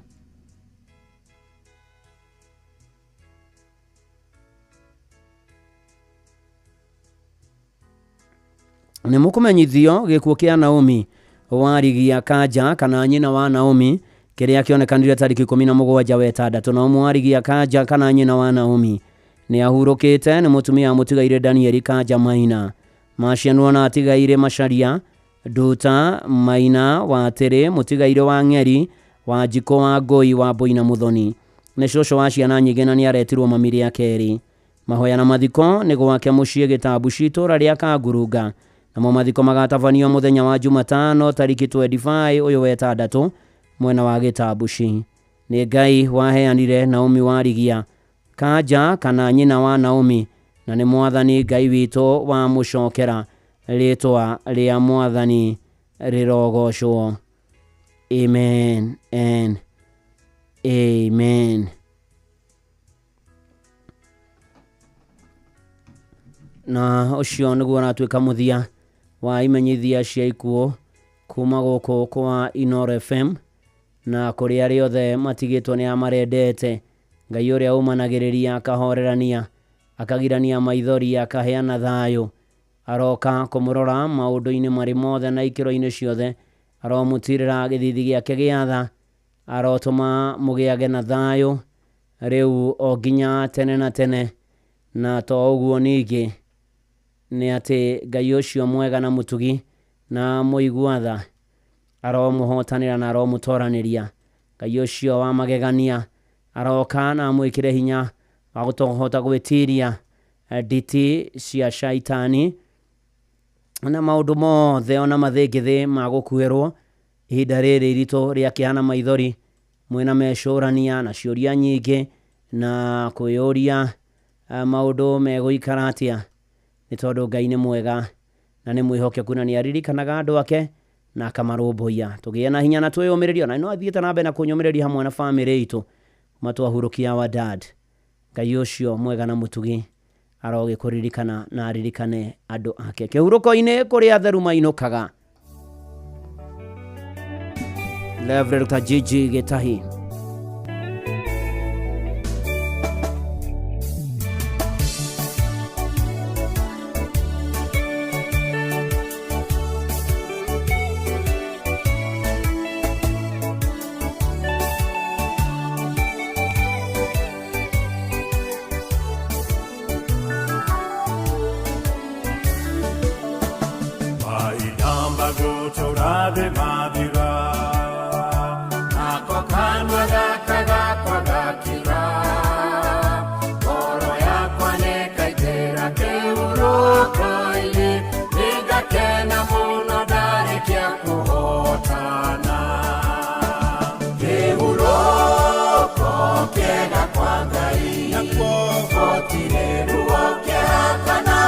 Nĩ mũkũmenyithio gĩkuũ kĩa Naomi Warigia Kanja kana nyina wa Naomi kĩrĩa kĩonekanire tarĩki 17 wetandatũ. Naomi Warigia Kanja kana nyina wa Naomi nĩ ahurũkĩte. Nĩ mũtumia mũtigairĩ Danieli Kanja Maina. Macianwo na atigairĩ Macharia Nduta Maina wa Tĩrĩ, mũtigairĩ wa Ng'eri Wanjikũ wa Ngũi wa Mbũi na Mũthoni. Nĩ cũcũ wa ciana nyingĩ na nĩ aretirwo mami rĩa kerĩ. Mahoya na mathiko nĩ gwake mũciĩ Gĩtambuci itũũra rĩa Kangurunga. Namo mathiko magatabanio mũthenya wa Jumatano tarĩki 25 ũyũ wetandatũ mwena wa Gĩtambuci. Nĩ Ngai waheanire Naomi Warigia Kanja kana nyina wa Naomi, na nĩ mwathani Ngai witũ wamũcokera. Rĩtwa rĩa mwathani rĩrogocwo. Amen and amen. Na ũcio nĩguo ũratuĩka mũthia wa imenyithia cia ikuũ kuma gũkũ kwa Inooro FM na kũrĩ arĩa othe matigĩtwo nĩ amarendete. Ngai ũrĩa ũmanagĩrĩria akahorerania akagirania maithori akaheana thayũ aroka kũmũrora maũndũ-inĩ marĩ mothe na ikĩro-inĩ ciothe. Aromũtirĩra gĩthithi gĩake gĩa tha, arotũma mũgĩage na thayũ rĩu o nginya tene na tene. Na to ũguo ningĩ nĩ atĩ Ngai ũcio mwega na mũtugi na mũigua tha aromũhotanĩra na aromũtoranĩria. Ngai ũcio wa magegania aroka na amwĩkĩre hinya wa gũtũhota gwĩtiria nditi cia shaitani na maũndũ mothe ona mathĩngĩthĩ ma gũkuĩrwo ihinda rĩrĩ iritũ rĩa kĩeha na maithori. Mwĩna mecũrania na ciũria nyingĩ na kwĩyũria maũndũ megũikara atĩa, nĩ tondũ Ngai nĩ mwega na nĩ mwĩhokeku na nĩ aririkanaga andũ ake na akamarũmbũiya. Tũgĩe na hinya na twĩyũmĩrĩrie, na no athiĩte na mbere na kũnyũmĩrĩria hamwe na bamĩrĩ itũ matwahurũkia wa dad. Ngai ũcio mwega na mũtugi arogĩkũririkana na aririkane andũ ake. Kĩhurũko-inĩ kũrĩa atheru mainũkaga. Reverend Dr. Gigi Gitahi.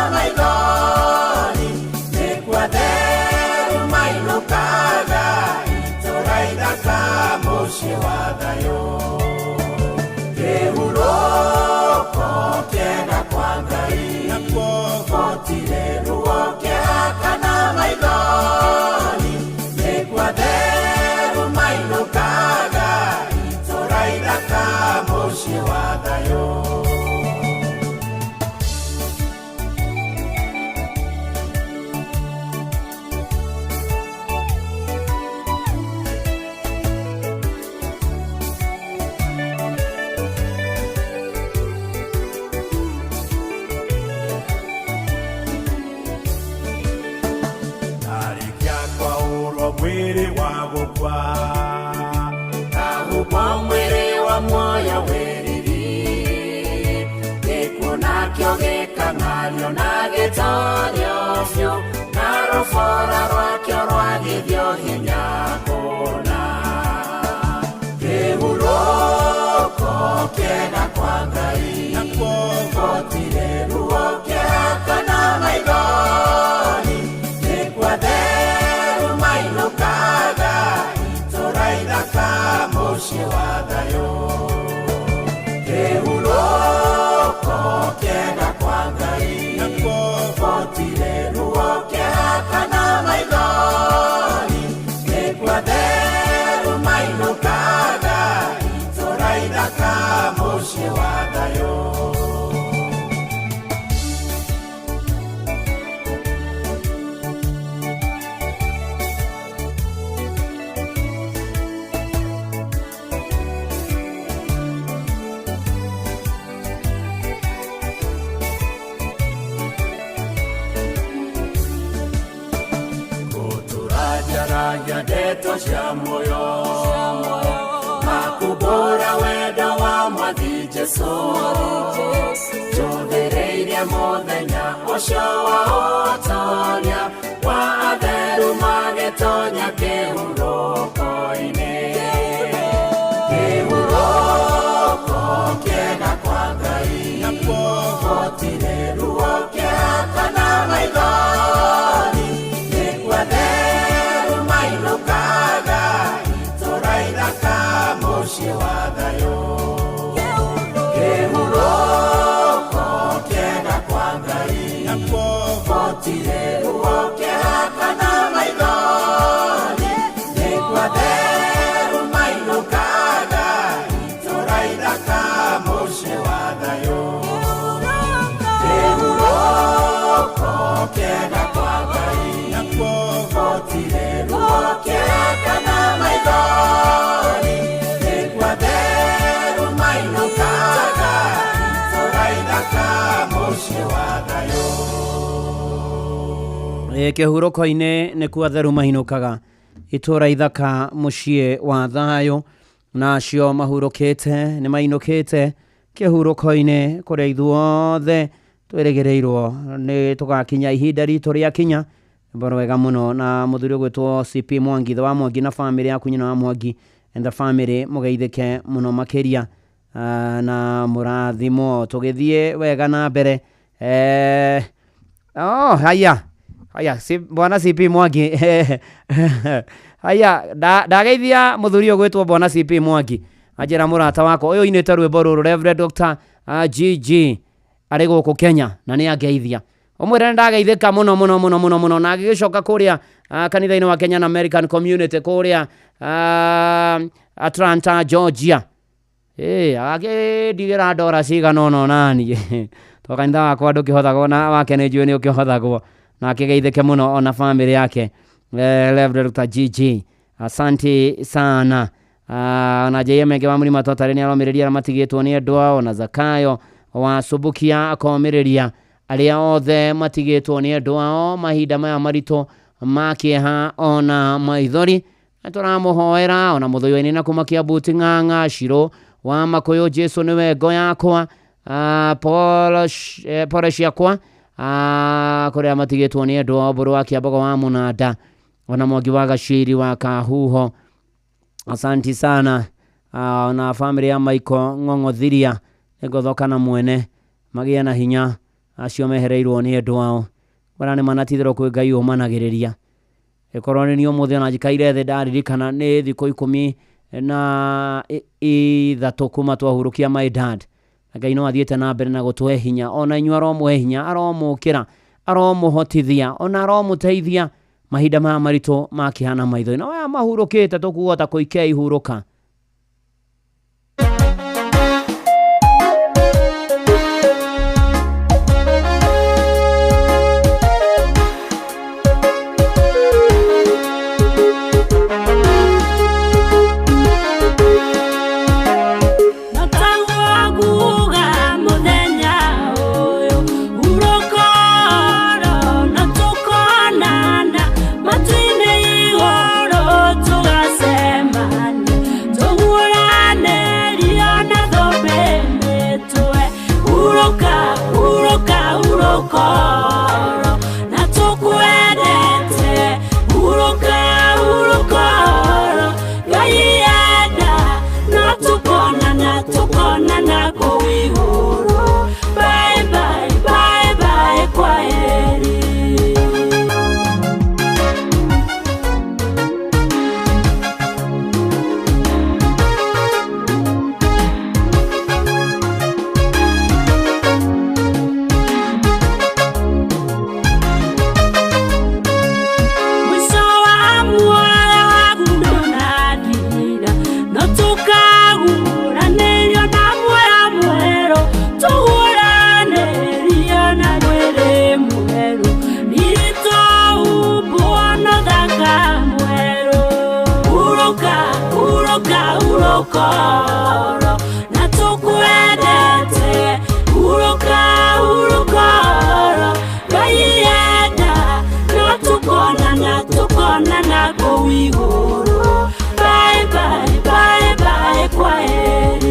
Maithori, nĩ kwa theru mainũkaga. mũciĩ wa thayũ. Kĩhurũko kĩega kwa Ngai, gũtirĩ ruo kĩeha kana maithori, nĩkuo atheru mainũkaga itũũra ithaka mũciĩ wa thayũ. Ndarĩkia kwaũrwo mwĩrĩ wa gũkua, ngahumbwo mwĩrĩ wa muoyo wĩriri, gĩkuũ nakĩo gĩkang'ario na gĩtorio biũ, na rũbora rwakĩo rwagithio hinya kũna. Kĩhurũko kĩega kwa Ngai, gũtirĩ ruo kĩeha kana maithori, nĩkuo atheru mainũkaga itũũra ithaka mũciĩ wa thayũ. Kĩhurũko kĩega kwa Ngai, gũtirĩ ruo kĩeha kana maithori, nĩkuo atheru mainũkaga itũũra ithaka mũciĩ wa thayũ. Gũtũranjaragia ndeto cia muoyo, makumbũra wendo wa Mwathi Jesũ, njũthĩrĩirie mũthenya ũcio wa ũtoria wa atheru magĩtonya kĩhurũko-inĩ. Kĩhurũko kĩega kwa Ngai, gũtirĩ ruo kĩeha kana maithori, nĩkuo atheru mainũkaga itũũra ithaka mũciĩ wa thayũ. Kĩhurũko kĩega kwa Ngai, gũtirĩ ruo kĩeha kana maithori, nĩkuo atheru mainũkaga itũũra ithaka mũciĩ wa thayũ. Kĩhurũko kĩega kwa Ngai, gũtirĩ ruo kĩeha kana maithori, nĩkuo atheru mainũkaga itũũra ithaka mũciĩ wa thayũ. Kĩhurũko-inĩ nĩkuo atheru mainũkaga itũũra ithaka mũciĩ wa thayũ, na acio mahurũkĩte nĩ mainũkĩte kĩhurũko-inĩ kũrĩa ithuothe twĩrĩgĩrĩirwo nĩ tũgakinya ihinda ritũ rĩakinya. Mboro wega mũno na mũthuri ũgwĩtwo CP Mwangi, ithe wa Mwangi na famĩlĩ yaku, nyina wa Mwangi and the family, mũgeithĩke mũno makĩria na mũrathimwo. Tũgĩthiĩ wega na mbere. Oh, haya haya, si, bwana CP Mwangi haya, ndageithia mũthuri ũgwĩtwo bwana CP Mwangi, anjĩra mũrata wakwa ũyũ ũinĩte rwĩmbo rũrũ Reverend Dr. GG arĩ gũkũ Kenya na nĩ angeithia, ũmwĩre nĩ ndageithĩka mũno mũno mũno mũno mũno. Na agĩgĩcoka kũrĩa kanitha-inĩ wa Kenyan American Community kũrĩa Atlanta, Georgia, agakĩndigĩra ndora cigana ũna onani to kanitha wakwa ndũkĩhothagwo na wake nĩ njũĩ nĩ ũkĩhothagwo, na akĩgeithĩke mũno ona famĩlĩ yake. Reverend Dr. GG, asante sana. Na JM wa Mũrima Totari nĩ aromĩrĩria arĩa matigĩtwo nĩ endwa ao, na Zakayo wa Subukia akomĩrĩria arĩa othe matigĩtwo nĩ endwa ao mahinda maya maritũ ma kĩeha ona maithori. Na tũramũhoera ona mũthũi na kuma Kiambu Ng'ang'a Shiro wa Makũyũ, Jesu nĩwe ngo yakwa, pole ciakwa kũrĩa matigĩtwo nĩ endwa ao, Mbũrũ wa Kĩambogo wa Mũnanda ona Mwangi wa Gaciri wa Kahuho, asanti sana. Na famĩlĩ ya Michael Ng'ong'othiria nĩngothoka na mwene magĩe na hinya acio mehereirwo nĩ endwa ao, bara nĩ manatitherwo kwĩ Ngai ũmanagĩrĩria. Ĩkorwo nĩ niĩ ũmũthĩ ona njikaire thĩ ndaririkana nĩ thikũ 10 na ithatũ kuma twahurũkia my dad. Na Ngai no athiĩte na mbere na gũtũhe hinya, ona inyuĩ aromũhe hinya, aromũkĩra, aromũhotithia, ona aromũteithia mahinda maya maritũ makĩhana maitho-inĩ. Na aya mahurũkĩte tũkuhota kũikia ihurũka. Urukoro na tukwendete, uruka urukoro Ngai enda no tukonana tukonana kũu igũrũ. Bye bye bye bye kwaheri.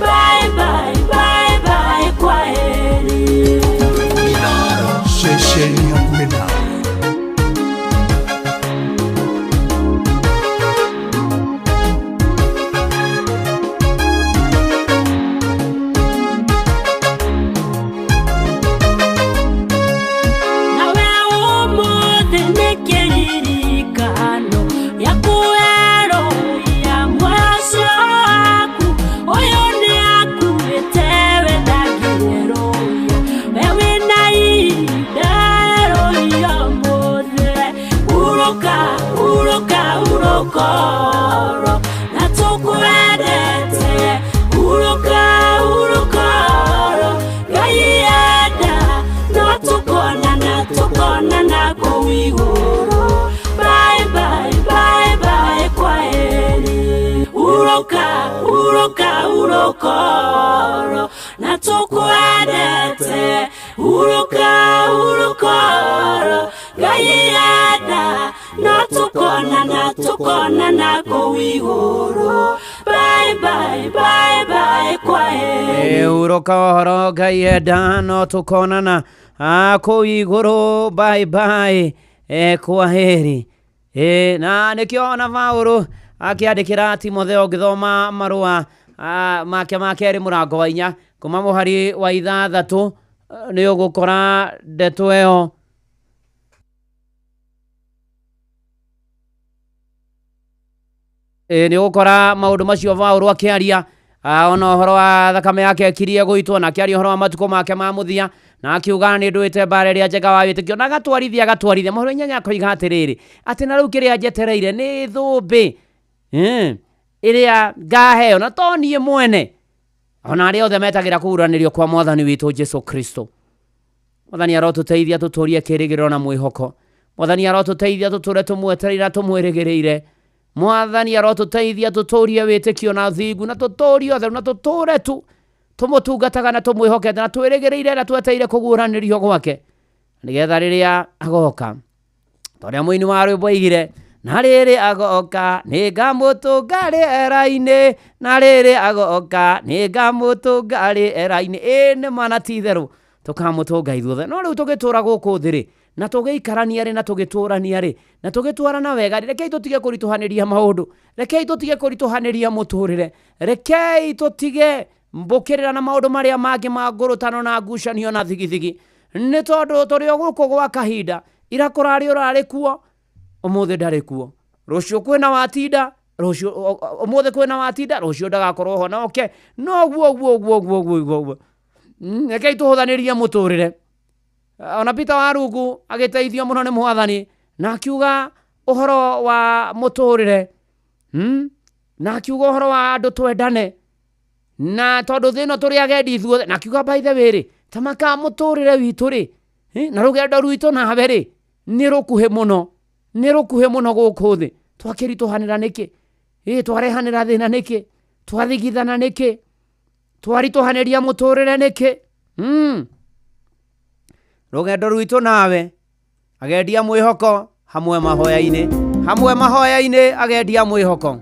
Bye bye bye bye kwaheri. Shesheni hakuhĩ nawe. Nawe ũmũthĩ nĩ kĩririkano gĩa kwerũhia mũico waku. Ũyũ nĩakuĩte we ndangĩerũhia, we wĩna ihinda erũhia ũmũthĩ. Hurũka hurũka hurũkoro na tũkwendete, hurũka hurũkoro Ngai enda no tukonana tukonana kũu igũrũ. Bye bye bye bye kwaheri. Hurũka hurũka hurũkoro na tũkwendete, hurũka hurũkoro Ngai enda no tukonana tukonana kũu igũrũ. Bye bye bye bye kwaheri. Hurũka ũhoro Ngai enda no tũkonana kũu igũrũ. Bye bye kwaheri. Na nĩkĩo ona Paũlũ akĩandĩkĩra Timotheo ũngĩthoma marũa make ma kerĩ mũrango wa 4 kuma mũhari wa 6 nĩ ũgũkora ndeto ĩyo. Nĩ ũgũkora maũndũ macio Paũlũ akĩaria ona ũhoro wa thakame yake ĩkirie gũitwo, na akĩaria ũhoro wa matukũ make ma mũthia, na akiuga nĩ ndũĩte mbara ĩrĩa njega wa wĩtĩkio, na agatwarithia agatwarithia mũhuro 8 akoiga atĩrĩrĩ, atĩ na rĩu kĩrĩa njetereire nĩ thũmbĩ ĩrĩa ngaheo, na to niĩ mwene, ona arĩa othe metagĩra kũguranĩrio kwa Mwathani witũ Jesũ Kristo. Mwathani arotũteithia tũtũrie kĩĩrĩgĩrĩro na mwĩhoko. Mwathani arotũteithia tũtũre tũmwetereire na tũmwĩrĩgĩrĩire. Mwathani arotũteithia tũtũrie wĩtĩkio na thingu na tũtũrie ũtheru na tũtũre tu tũmũtungataga na tũmwĩhokete na twĩrĩgĩrĩire na twetereire kũguũranĩrio gwake, nĩgetha rĩrĩa agoka, ta ũrĩa mũini wa rwĩmbo aigire, na rĩrĩ agoka nĩngamũtũnga rĩera-inĩ, na rĩrĩ agoka nĩngamũtũnga rĩera-inĩ. Ĩĩ nĩ ma na ti itherũ tũkamũtũnga ithuothe. No rĩu tũgĩtũra gũkũ thĩ rĩ, na tũgĩikarania rĩ, na tũgĩtũrania rĩ, na tũgĩtwarana wega rĩ, rekei tũtige kũritũhanĩria maũndũ, rekei tũtige kũritũhanĩria mũtũrĩre, rekei tũtige mbũkĩrĩra na maũndũ marĩa mangĩ ma ngũrũtano na ngucanio na thigithigi, nĩ tondũ tũrĩ o gũkũ gwa kahinda. Ira kũrarĩ ũrarĩ kuo, ũmũthĩ ndarĩ kuo, rũciũ kwĩna watinda, rũciũ ũmũthĩ kwĩna watinda, rũciũ ndagakorwo ho na oke. Noguo ũguo ũguo ũguo ũguo ũguo ũguo. Rekei tũhũthanĩrie mũtũrĩre. Ona Peter Warungu agĩteithio mũno nĩ Mwathani na akiuga ũhoro wa mũtũrĩre, na akiuga ũhoro wa andũ twendane, na tondũ thĩ ĩno tũrĩ agendi ithuothe, na akiuga by the way rĩ, ta maka mũtũrĩre witũ rĩ, na rũgendo rwitũ nawe rĩ, nĩ rũkuhĩ mũno, nĩ rũkuhĩ mũno gũkũ thĩ. Twakĩritũhanĩra nĩkĩ? Twarehanĩra thĩna nĩkĩ? Twathigithana nĩkĩ? Twaritũhanĩria mũtũrĩre nĩkĩ? Rũgendo rwitũ nawe agendia mwĩhoko hamwe mahoya-inĩ, hamwe mahoya-inĩ agendia mwĩhoko.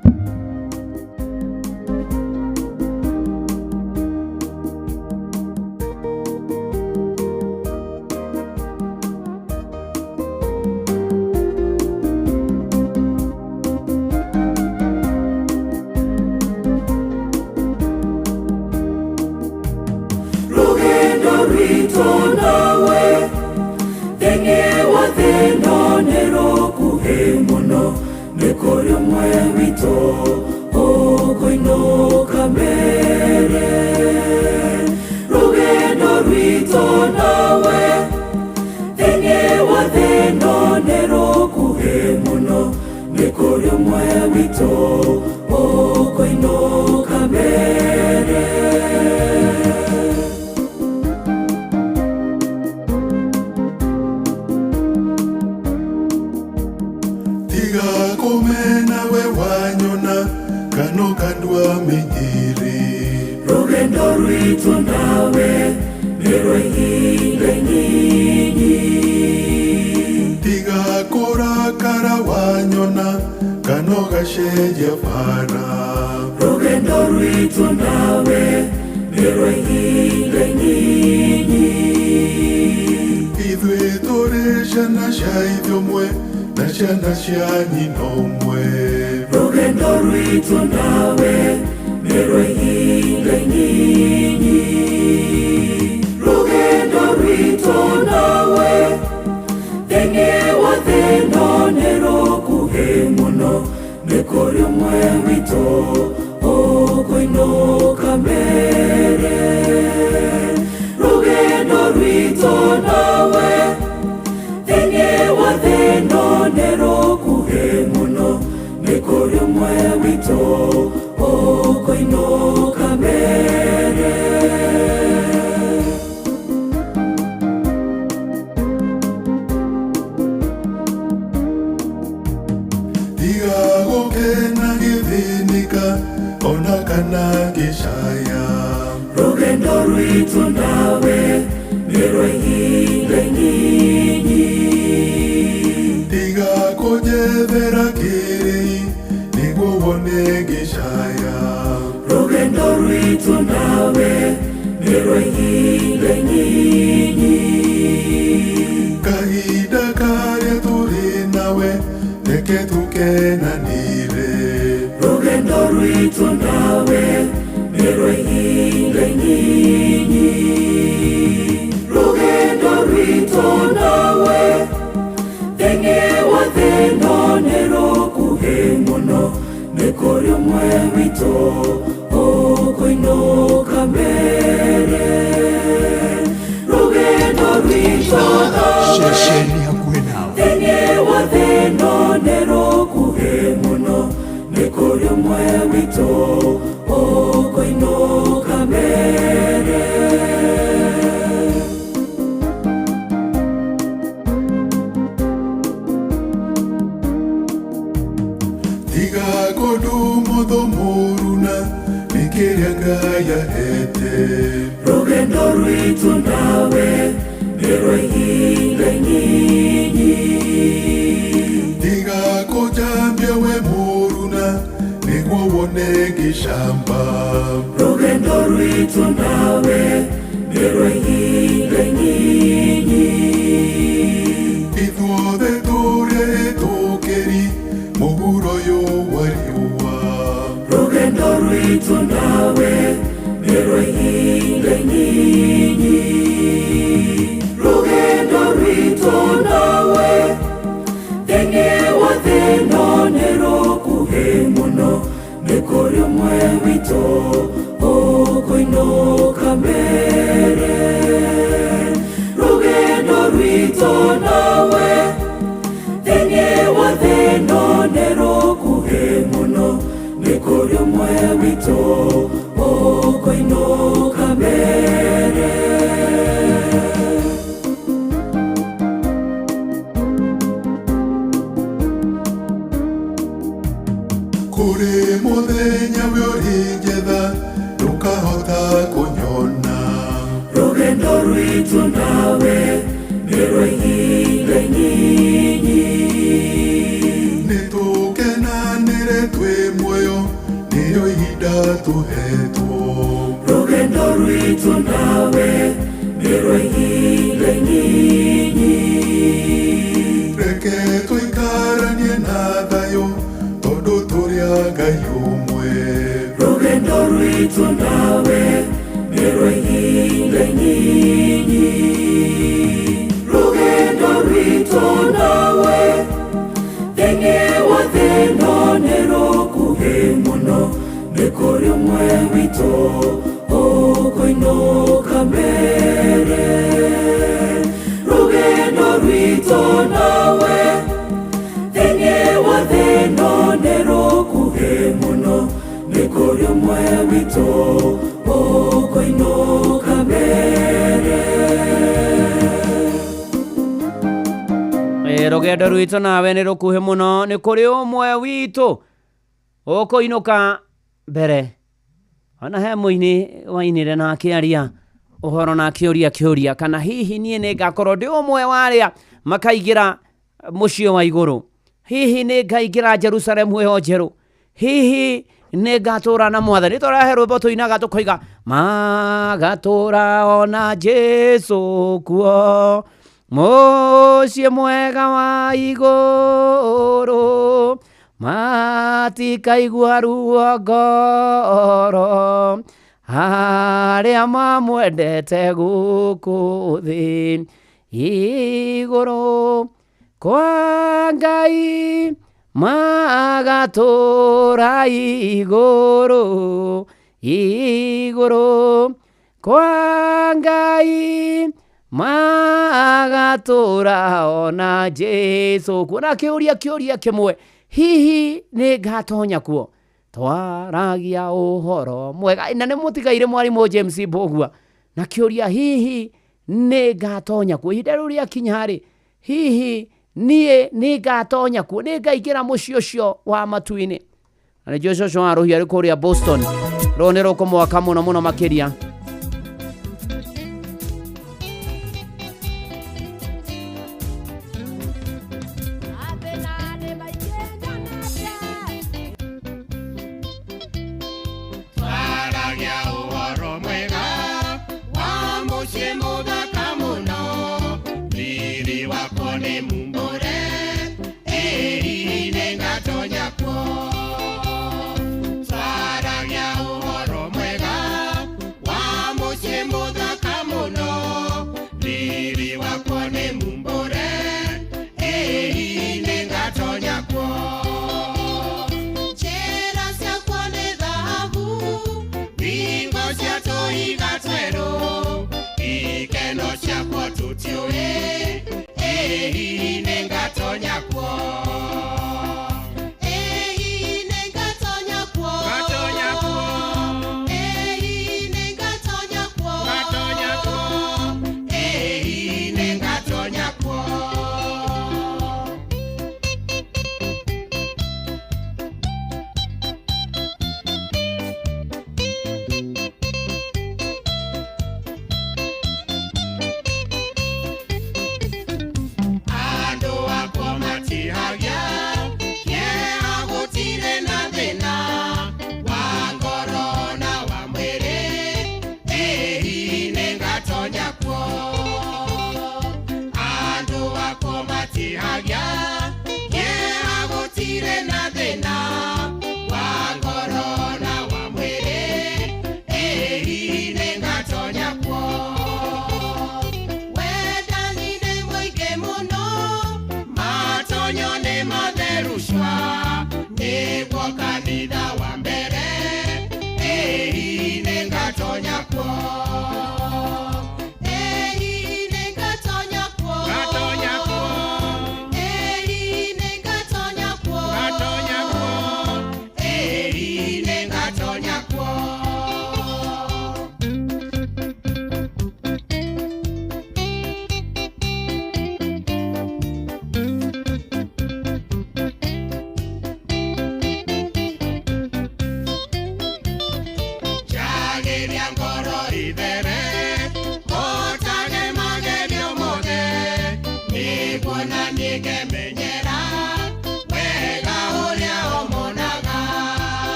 Rũgendo rwitũ nawe thĩinĩ wa thĩ ĩno nĩ rũkuhĩ mũno, nĩ kũrĩ ũmwe witũ ũkũinũka mbere. Rũgendo rwitũ nawe thĩinĩ wa thĩ ĩno nĩ rũkuhĩ mũno, nĩ kũrĩ ũmwe witũ ũkũinũka mbere. Tiga kũmena we wanyona kana ũkandua mĩnyĩrĩ. Rũgendo rwitũ nawe nĩ rwa ihinda inyinyi. Tiga kũrakara wanyona kana ũgacenjia bara. Rũgendo rwitũ nawe nĩ rwa ihinda inyinyi. Ithuĩ tũrĩ ciana cia ithe ũmwe na ciana cia nyina ũmwe. Rũgendo rwitũ nawe nĩ rwa ihinda inyinyi. Rũgendo rwitũ nawe thĩinĩ wa thĩ ĩno nĩ rũkuhĩ mũno, nĩ kũrĩ ũmwe witũ ũkũinũka mbere. Rũgendo rwitũ nawe thĩinĩ wa thĩ ĩno nĩ rũkuhĩ mũno, nĩ kũrĩ ũmwe witũ ũkũinũka mbere. Tiga gũkena gĩthĩnĩka ona kana ngĩcaya. Rũgendo rwitũ nawe nĩ rwa ihinda inyinyi. Tiga kũnjethera kĩrĩi nĩguo wone ngĩcaya. Rũgendo rwitũ nawe nĩ rwa ihinda inyinyi. Kahinda karĩa tũrĩ nawe reke tũkenanĩre. Rũgendo rwitũ nawe nĩ rwa ihinda inyinyi. Rũgendo rwitũ nawe thĩinĩ wa thĩ ĩno nĩ rũkuhĩ mũno, nĩ kũrĩ ũmwe witũ ũkũinũka mbere. Rũgendo rwitũ nawe Ceceni hakuhĩ nawe. Thĩinĩ wa thĩ ĩno nĩ rũkuhĩ mũno, nĩ kũrĩ ũmwe witũ ũkũinũka mbere. Tiga kũndumũthũ mũruna nĩ kĩrĩa Ngai ahete. Rũgendo rwitũ nawe nĩ rwa ihinda inyinyi. Tiga kũnjambia we mũruna nĩguo wone ngĩcamba. Rũgendo rwitũ nawe nĩ rwa ihinda inyinyi. Ithuothe tũrĩ ahĩtũkĩri mũhuro ũyũ wa riũa. Rũgendo rwitũ nawe nĩ rwa ihinda inyinyi. Rũgendo rwitũ nawe thĩinĩ wa thĩ ĩno nĩ rũkuhĩ mũno, nĩ kũrĩ ũmwe witũ ũkũinũka mbere. Rũgendo rwitũ nawe thĩinĩ wa thĩ ĩno nĩ rũkuhĩ mũno, nĩ kũrĩ ũmwe witũ ũkũinũka mbere. Kũrĩ mũthenya we ũrĩ njetha ndũkahota kũnyona. Rũgendo rwitũ nawe nĩ rwa ihinda inyinyi. Nĩ tũkenanĩre twĩ muoyo nĩrĩo ihinda tũhetwo. Rũgendo rwitũ nawe nĩ rwa ihinda inyinyi. Reke tũikaranie na thayũ tondũ tũrĩ a Ngai ũmwe. Rũgendo rwitũ nawe nĩ rwa ihinda inyinyi. Rũgendo rwitũ nawe thĩinĩ wa thĩ ĩno nĩ rũkuhĩ mũno, nĩ kũrĩ ũmwe witũ ũkũinũka mbere. Rũgendo rwitũ nawe thĩinĩ wa thĩ ĩno nĩ rũkuhĩ mũno, nĩ kũrĩ ũmwe witũ ũkũinũka mbere. Rũgendo rwitũ nawe nĩ rũkuhĩ mũno, nĩ kũrĩ ũmwe witũ ũkũinũka mbere. Ona he mũini wainire na akĩaria ũhoro na akĩũria kĩũria kana hihi niĩ nĩ ngakorwo ndĩ ũmwe wa arĩa makaingĩra mũciĩ wa igũrũ, hihi nĩ ngaingĩra Jerusalemu ĩyo njerũ, hihi nĩ ngatũra na mwathani. Tũrahe rwĩmbo tũinaga tũkoiga magatũra ona Jesu kuo mũciĩ mwega wa igũrũ, matikaigua ruo ngoro arĩa mamwendete gũkũ thĩ. Igũrũ kwa Ngai magatũra igũrũ, igũrũ kwa Ngai magatũra ona Jesu kuo. Na kĩũria kĩũria kĩmwe, hihi nĩ ngatonya kuo? Twaragia ũhoro mwega na nĩ mũtigaire mwarimũ James Mbũgua na kĩũria, hihi nĩ ngatonya kuo? Ihinda rĩu rĩakinya rĩ, hihi niĩ nĩ ngatonya kuo? Nĩ ngaingĩra mũciĩ ũcio wa matu-inĩ? Na nĩnjũĩ cũcũ wa Rũhiũ arĩ kũrĩa Boston, rũũ nĩ rũkũmwaka mũno mũno makĩria. Twaragia ũhoro mwega wa mũciĩ mũthaka mũno, riri wakwo nĩ mumbũre, ĩri nĩngatonya kuo. Twaragia ũhoro mwega wa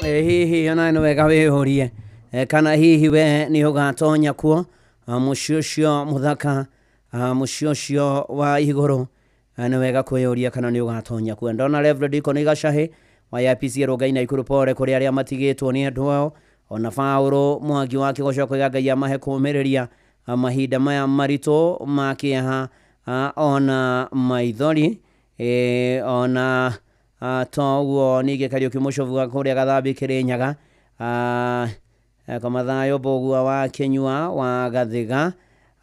Hihi ona nĩ wega wĩyũrie kana hihi we nĩ ũgatonya kuo mũciĩ ũcio mũthaka, mũciĩ ũcio wa igũrũ. Nĩ wega kwĩyũria kana nĩ ũgatonya kuo. Ndona Reverend Deacon Gacahi wa IPC Rongai Naikuru, pore kũrĩ arĩa matigĩtwo nĩ andũ ao. Ona Paũlũ Mwangi wa Kĩgoco koiga Ngai amahe kũũmĩrĩria mahinda maya maritũ ma kĩeha ona maithori. Ona to ũguo ningĩ Kariũki Mũcobu wa kũrĩa Gathambi Kĩrĩnyaga, Kamathayo Mbũgua wa Kĩnyua wa Gathiga,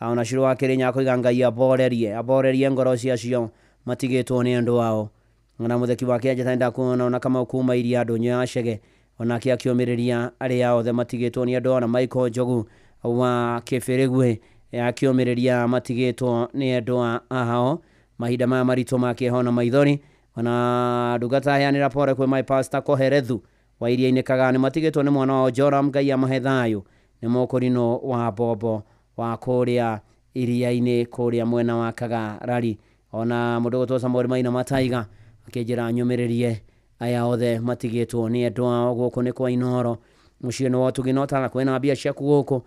ona Shiro wa Kĩrĩnyaga koiga Ngai aborerie aborerie ngoro ciacio matigĩtwo nĩ andũ ao. Na mũtheki wa Kĩanjata ndakuona ona Kamau kuma Iria Ndũnyũ ya Chege onake akĩũmĩrĩria arĩa othe matigĩtwo nĩ andũ ao. Na Michael Njogu wa Kĩbĩrĩgwe akĩũmĩrĩria matigĩtwo nĩ andũ ao mahinda maya maritũ ma kĩeha na maithori. Ona ndungata heanĩra pore kwĩ my pastor Koherethu wa Iria-inĩ Kagani matigĩtwo nĩ mwana wao Joram, Ngai amahe thayũ. Nĩ mũkũrinũ wa Bobo wa kũrĩa Iria-inĩ kũrĩa mwena wa Kagarari. Ona mũndũ ũgũtwo Samuel Maina Mataiga akĩnjĩra nyũmĩrĩrie aya othe matigĩtwo nĩ andũ ao. Gũkũ nĩ kwa Inooro mũciĩ nĩ wa ũtugi no tara kwĩna mbia ciaku gũkũ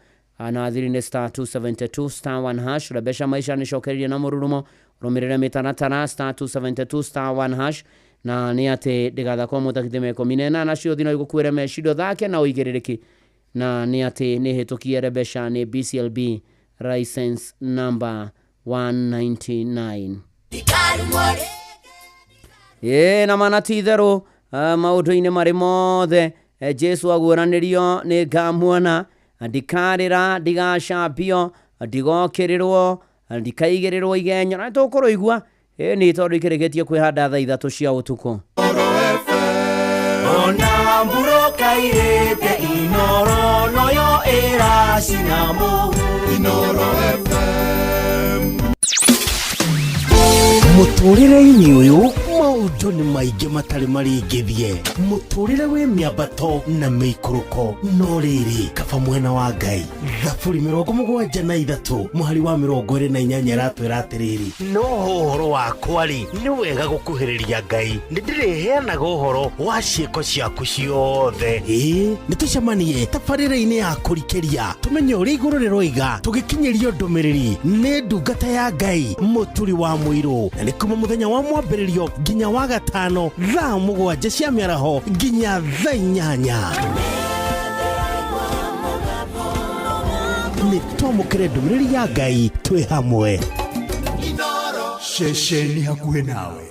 na thiri nĩ star 272 star 1 hash. Rebesha maisha nĩ cokererie na mũrurumo rũmĩrĩre mĩtaratara star 272 star 1 hash. Na nĩ atĩ ndĩgathakwo mũtakithĩ me 18 cio thino igũkuĩre mecindo thake na ũigĩrĩrĩki. Na nĩ atĩ nĩ hĩtũkie Rebesha nĩ BCLB license number 199. Ĩ na mana ti itherũ maũndũ-inĩ marĩ mothe Jesu aguũranĩrio nĩ ngamuona, ndikarĩra, ndigacambio, ndigokĩrĩrwo, ndikaigĩrĩrwo igenyo. Na tũkũrũigua nĩ tondũ ikĩrĩkĩtie kwĩhanda thaa 3 cia ũtukũ. Ona mburoka irĩte Inooro noyo ĩracina mũhu. Inooro FM. Mũtũrĩre-inĩ ũyũ maũndũ nĩ maingĩ matarĩ maringithie, mũtũrĩre wĩ mĩambato na mĩikũrũko, no rĩrĩ kaba mwena wa Ngai. Thaburi 73 mũhari wa 28 ĩratwĩra atĩrĩrĩ, no ũhoro wakwa rĩ nĩ wega gũkuhĩrĩria Ngai, nĩ ndĩrĩheanaga ũhoro wa ciĩko ciaku ciothe. Ĩĩ nĩ tũcemanie tabarĩra-inĩ ya kũrikĩria tũmenye ũrĩa igũrũ rĩroiga, tũgĩkinyĩrio ndũmĩrĩri nĩ ndungata ya Ngai Mũturi wa Mũirũ, na nĩ kuma mũthenya wa mwambĩrĩrio nginya wa gatano thaa 7 cia mĩaraho nginya thaa 8. Nĩ twamũkĩre ndũmĩrĩri ya Ngai twĩ hamwe. Ceceni hakuhĩ nawe.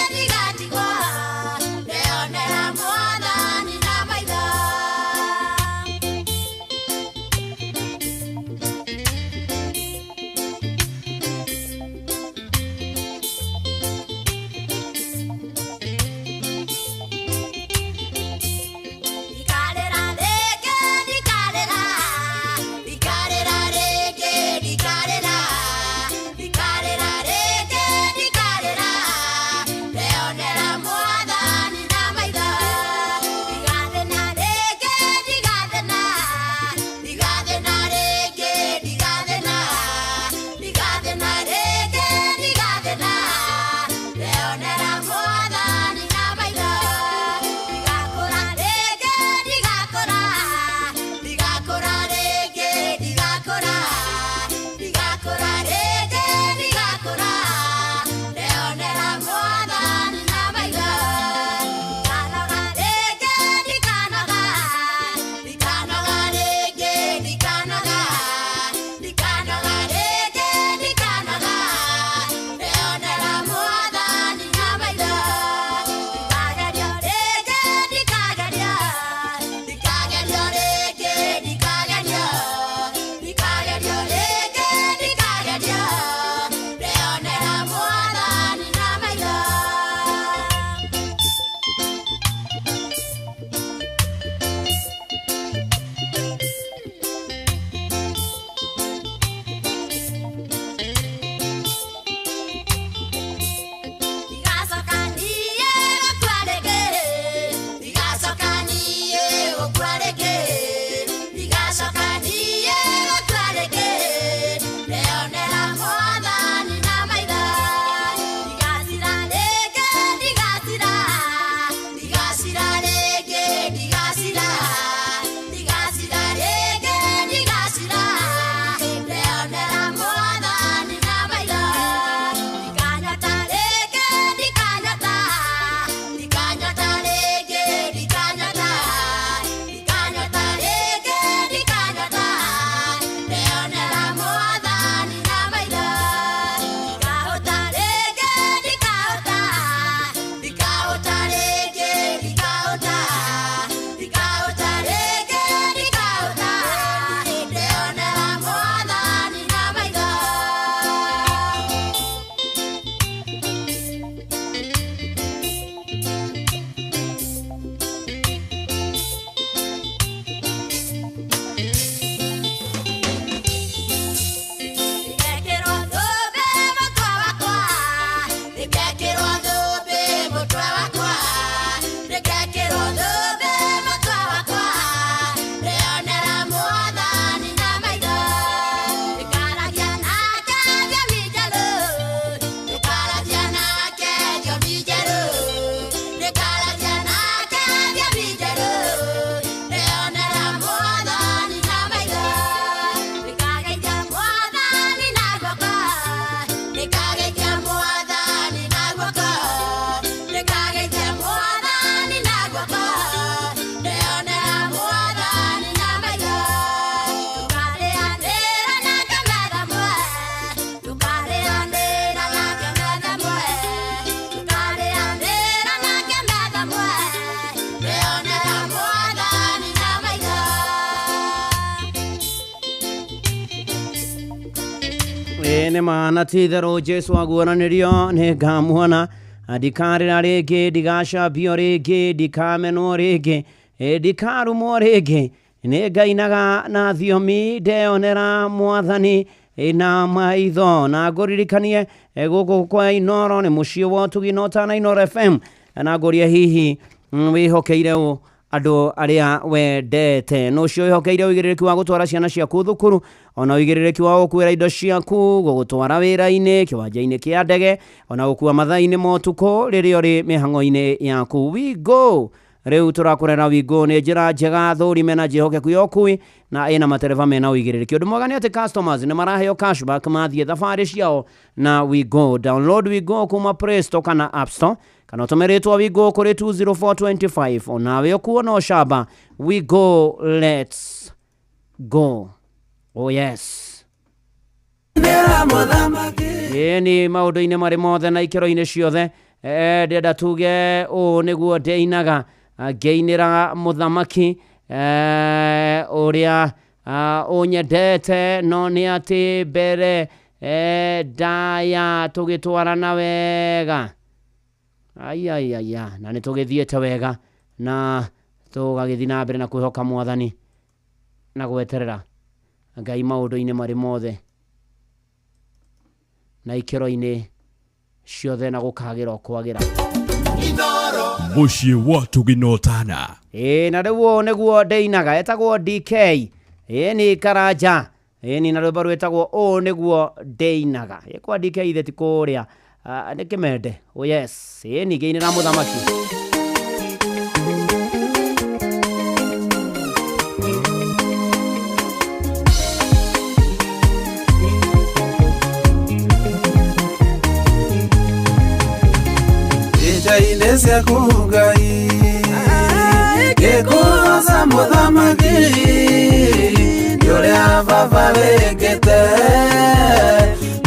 Ndigatigwo. Ĩĩ nĩ ma na ti itherũ Jesu aguũranĩrio nĩ ngamuona, ndikarĩra rĩngĩ, ndigacambio rĩngĩ, ndikamenwo rĩngĩ, ĩ, ndikarumwo rĩngĩ, nĩ ngainaga na thiomi ndeyonera mwathani ĩ, na maitho. Na ngũririkanie gũkũ kwa Inoro nĩ mũciĩ wa ũtugi na ũtana Inoro FM, na ngũrie hihi wĩhokeire ũ andũ arĩa wendete, nũ ũcio wĩhokeire ũigĩrĩrĩki wa gũtwara ciana ciaku thukuru, ona ũigĩrĩrĩki wa gũkuĩra indo ciaku, gũgũtwara wĩra-inĩ, kĩwanja-inĩ kĩa ndege, ona gũkua mathaa-inĩ ma ũtukũ rĩrĩa ũrĩ mĩhang'o-inĩ yaku. Wigo rĩu tũrakũrera Wigo nĩ njĩra njega thũrime na njĩhokeku ya ũkui na ĩna matereba mena ũigĩrĩrĩki. Ũndũ mwega nĩ atĩ customers nĩ maraheo cashback mathiĩ thabarĩ ciao na Wigo. Download Wigo kuma Play Store kana App Store, kana ũtũme rĩtwa Wigo kũrĩ 20425, onawe ũkuo no camba. Wigo, let's go. Oh yes. Ĩĩ nĩ maũndũ-inĩ marĩ mothe na ikĩro-inĩ ciothe, ndĩrenda tuge ũũ nĩguo ndĩinaga ngĩinĩra mũthamaki ũrĩa ũnyendete, no nĩ atĩ mbere ndaya tũgĩtwarana wega, aiaiaia, na nĩ tũgĩthiĩte wega na tũgagĩthiĩ na mbere na kwĩhoka mwathani na gweterera Ngai maũndũ-inĩ marĩ mothe na ikĩro-inĩ ciothe na gũkagĩra o kwagĩra. Mũciĩ wa ũtugi na ũtana. Ĩĩ na rĩu ũũ nĩguo ndĩinaga, etagwo DK, ĩĩ nĩ Karanja, ĩĩ ni na rwĩmbo rwĩtagwo ũũ nĩguo ndĩinaga. Ĩ kwa DK ithe ti kũrĩa nĩ Kĩmende. Oh yes, ĩĩ ni ngĩinĩra mũthamaki. Nja-inĩ ciaku Ngai ngĩkũgoca mũthamaki, nĩ ũrĩa baba wĩkĩte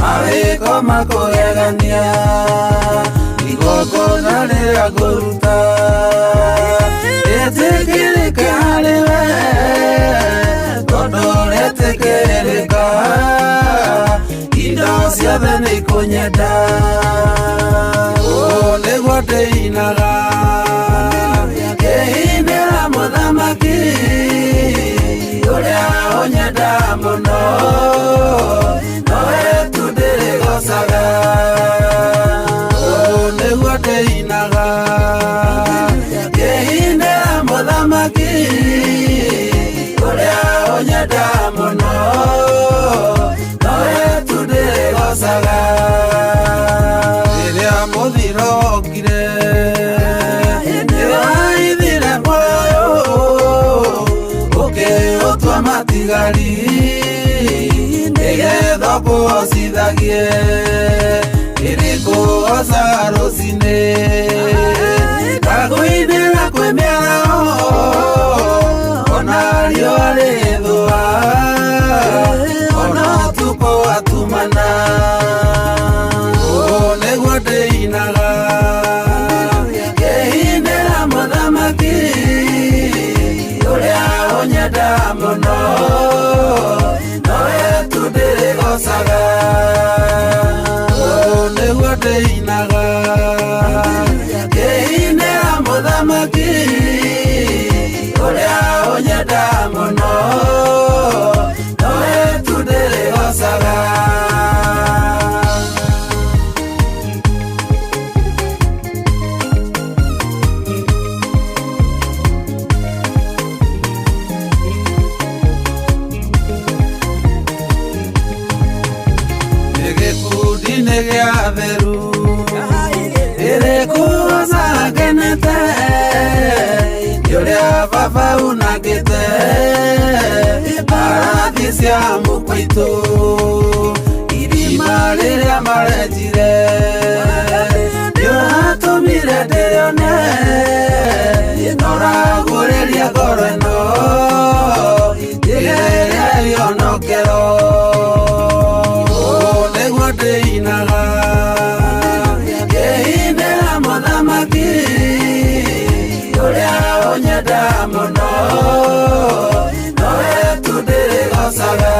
mawĩko makũgegania, igongona rĩrĩa ngũruta rĩtĩkĩrĩke harĩ we, tondũ rĩtĩkĩrĩka indo ciothe nĩ ikũnyenda. Ũũ nĩguo ndĩinaga ngĩinĩra mũthamaki ũrĩa ũnyenda mũno, nowe tu ndĩrĩgocaga. Ũũ nĩguo ndĩinaga ngĩinĩra mũthamaki ũrĩa ũnyenda mũno, nowe tu ndĩrĩgocaga. Rĩrĩa mũthiro okire nĩwaithire muoyo ũkĩũtua matigari, nĩgetha ũkũhocithagie ĩrĩkũgocaga rũcinĩ, ngakũinĩra kwĩ mĩaraho ona riũa rĩthũa, ona ũtukũ watumana. Ũũ nĩguo ndĩinaga ngĩinĩra mũthamaki ũrĩa ũnyenda mũno, nowe tu ndĩrĩgocaga. Ũũ nĩguo ndĩinaga ngĩinĩra mũthamaki ũrĩa ũnyenda mũno, nowe tu ndĩrĩgocaga. Gĩkundi-inĩ gĩa atheru ĩrĩkũgoca ngenete, nĩ ũrĩa baba unangĩte mbarathi cia mũkwaitũ, irima rĩrĩa marenjire nĩ ũratũmire ndĩrĩone, na ũragũrĩria ngoro ĩno njĩra ĩrĩa ĩhonokero. Ũũ nĩguo ndĩinaga ngĩinĩra mũthamaki ũrĩa ũnyenda mũno, nowe tu ndĩrĩgocaga.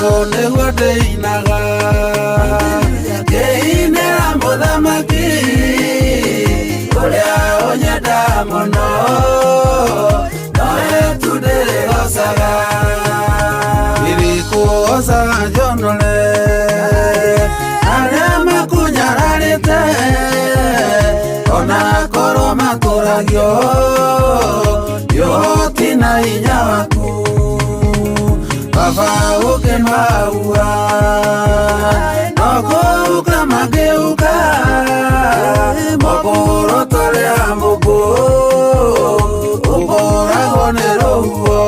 Ũũ nĩguo ndĩinaga ngĩinĩra mũthamaki ũrĩa ũnyenda mũno nowe tu ndĩrĩgocaga irĩkũgoca njonore arĩa makunyararĩte ona korwo matũragio ũhoti na hinya waku baba ũkĩmaua no kũũka mangĩũka mũkũrũ tũrĩa mũkũ ũkũragwo nĩ rũhuho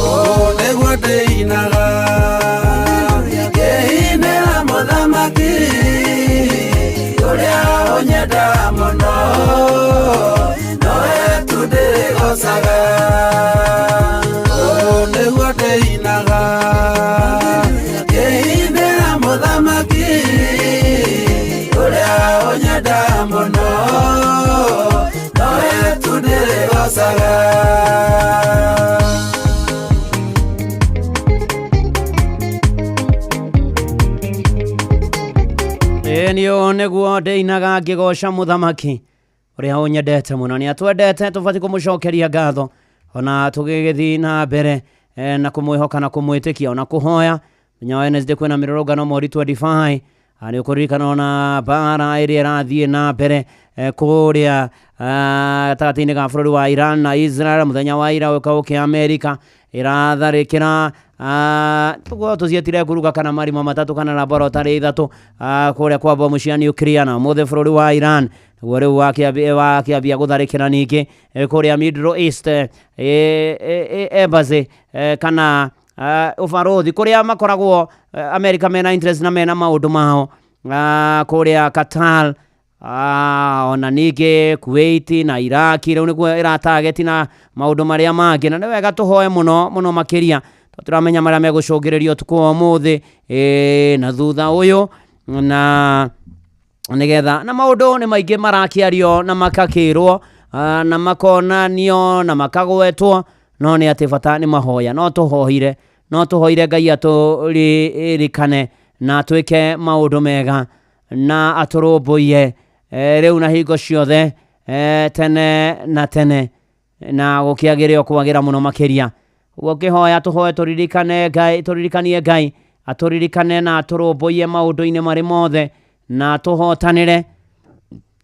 ũũ nĩguo ndĩinaga ngĩinĩra mũthamaki ũrĩa ũnyenda mũno nowe tu ndĩrĩgocaga ũũ nĩguo ndĩinaga ngĩinĩra mũthamaki ũrĩa ũnyenda mũno nowe tu ndĩrĩgocaga. Ĩĩ nĩũ nĩguo ndĩinaga ngĩgoca mũthamaki ũrĩa ũnyendete mũno nĩ atwendete tũbatiĩ kũmũcokeria ngatho ona tũgĩgĩthiĩ na mbere na kũmwĩhoka na kũmwĩtĩkia ona kũhoya mũthenya wa Wednesday kwĩna mĩrũrũngano mweri 25 nĩ ũkũririkana ona mbara ĩrĩa ĩrathiĩ na mbere kũrĩa gatagatĩ-inĩ ga bũrũri wa Iran na Israel mũthenya wa ira ũka ũkĩ Amerika ĩratharĩkĩra tũkorwo tũciĩtire nguruga kana marima matatũ kana laboratory ithatũ kũrĩa kwa bomu cia nuclear na ũmũthĩ bũrũri wa Iran nĩguo rĩu wakĩambia gũtharĩkĩra ningĩ kũrĩa Middle East embassy kana ũbarũthi kũrĩa makoragwo Amerika mena interest na mena maũndũ mao kũrĩa Qatar ona ningĩ Kuwait na Iraq rĩu nĩkuo ĩratageti na maũndũ marĩa mangĩ na nĩ wega tũhoe mũno mũno makĩria tondũ tũramenya marĩa megũcũngĩrĩria ũtukũ wa ũmũthĩ na thutha ũyũ na nĩgetha na maũndũ nĩ maingĩ marakĩario na makakĩrwo na makonanio na makagwetwo no nĩ atĩ bata nĩ mahoya no tũhoire Ngai atũririkane na twĩke maũndũ mega na atũrũmbũiye rĩu na hingo ciothe tene na tene na gũkĩagĩre o kwagĩra mũno makĩria ũguo ũkĩhoya tũhoe tũririkane Ngai tũririkanie Ngai atũririkane na atũrũmbũiye maũndũ-inĩ marĩ mothe na tũhotanĩre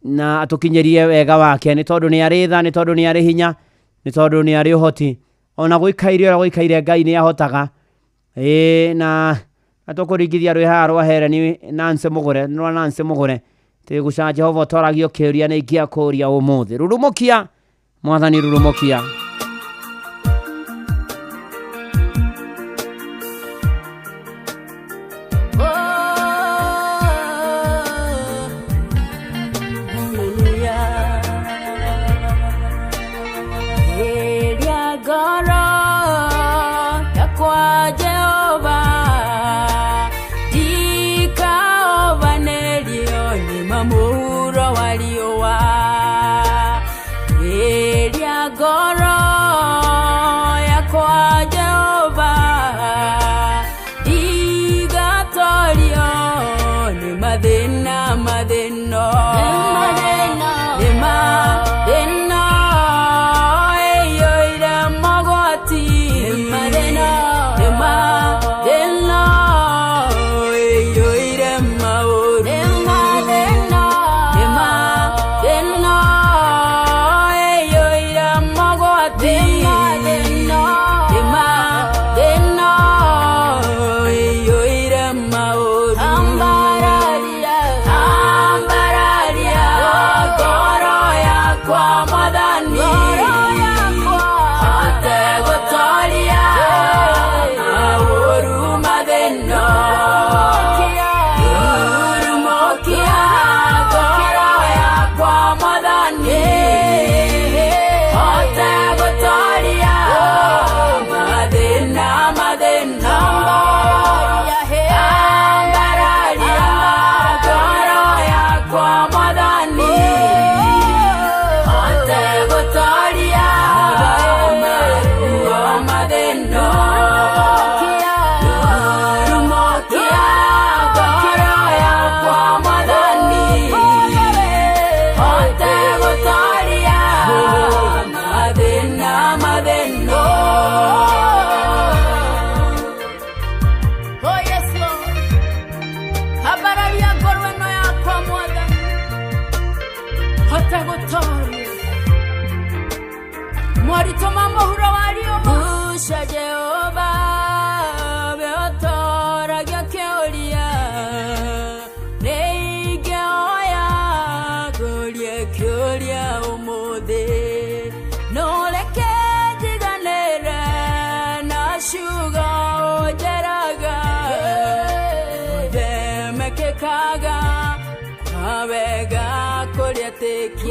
na atũkinyĩrie wega wake nĩ tondũ nĩ arĩ tha nĩ tondũ nĩ arĩ hinya nĩ tondũ nĩ arĩ ũhoti ona gũikaire ũrĩa gũikaire Ngai nĩ ahotaga na tũkũringithia rwĩ haha rwa Helen Nancy Mũgũre rwa Nancy Mũgũre tĩguca Jehova ũtwaragio kĩũria nĩ ingĩakũria ũmũthĩ rurumũkia mwathani rurumũkia.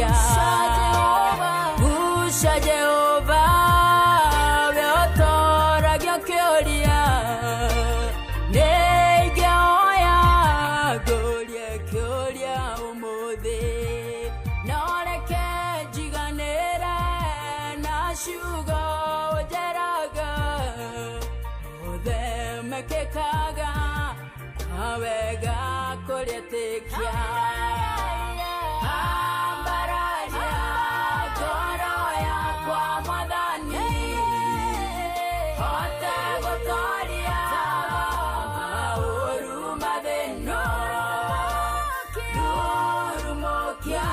kĩũria. Guca Jehova we ũtoragia kĩũria. Nĩingĩhoya ngũrie kĩũria ũmũthĩ, no reke njiganĩre na ciugo ũnjĩraga. Mothe mekĩkaga kwa wega kũrĩ etĩkia. Ambararia ngoro yakwa Mwathani, hote gũtooria maũru mathĩna. Rurumũkia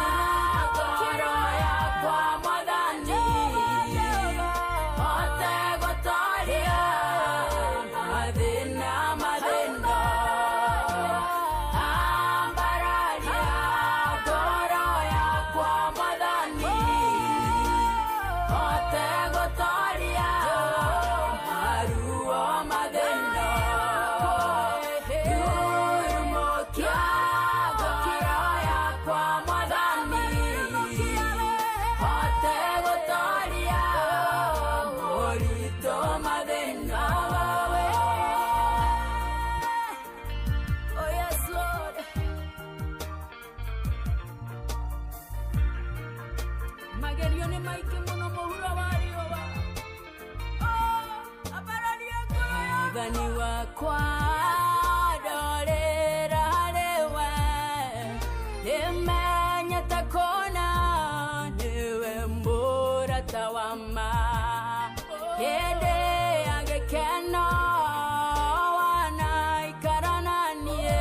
ngoro yakwa Mwathani, hote gũtooria mathĩna mathĩna. Ambararia ngoro yakwa Mwathani, hote gũtooria maruo mathĩna. Rurumũkia ngoro yakwa Mwathani, hote gũtooria moritũ mathĩna. Oh yes, Lord. Magerio nĩ maingĩ mũno mũhuro wa riũa. Oh, ambararia ngoro yakwa. Mwathani wakwa ndorĩra harĩ we, nĩmenyete kũna nĩwe mũrata wa ma. Hĩndĩ ya gĩkeno wanaikara na niĩ,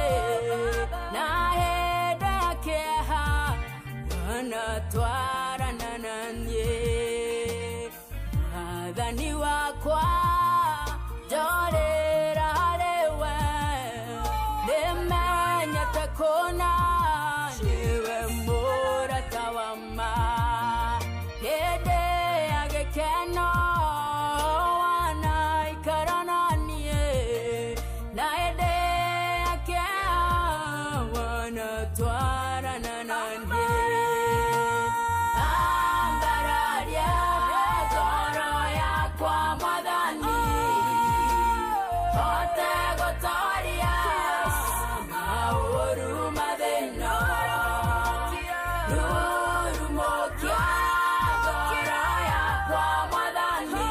na hĩndĩ ya kĩeha wanatwarana na niĩ. Mwathani wakwa ndorĩra harĩ we, nĩmenyete kũna nĩwe mũrata wa ma. Hĩndĩ ya gĩkeno wanaikara na niĩ, na hĩndĩ ya kĩeha wanatwarana na niĩ. Ambararia ngoro yakwa Mwathani, hote gũtooria maũru mathĩna. Rurumũkia ngoro yakwa Mwathani,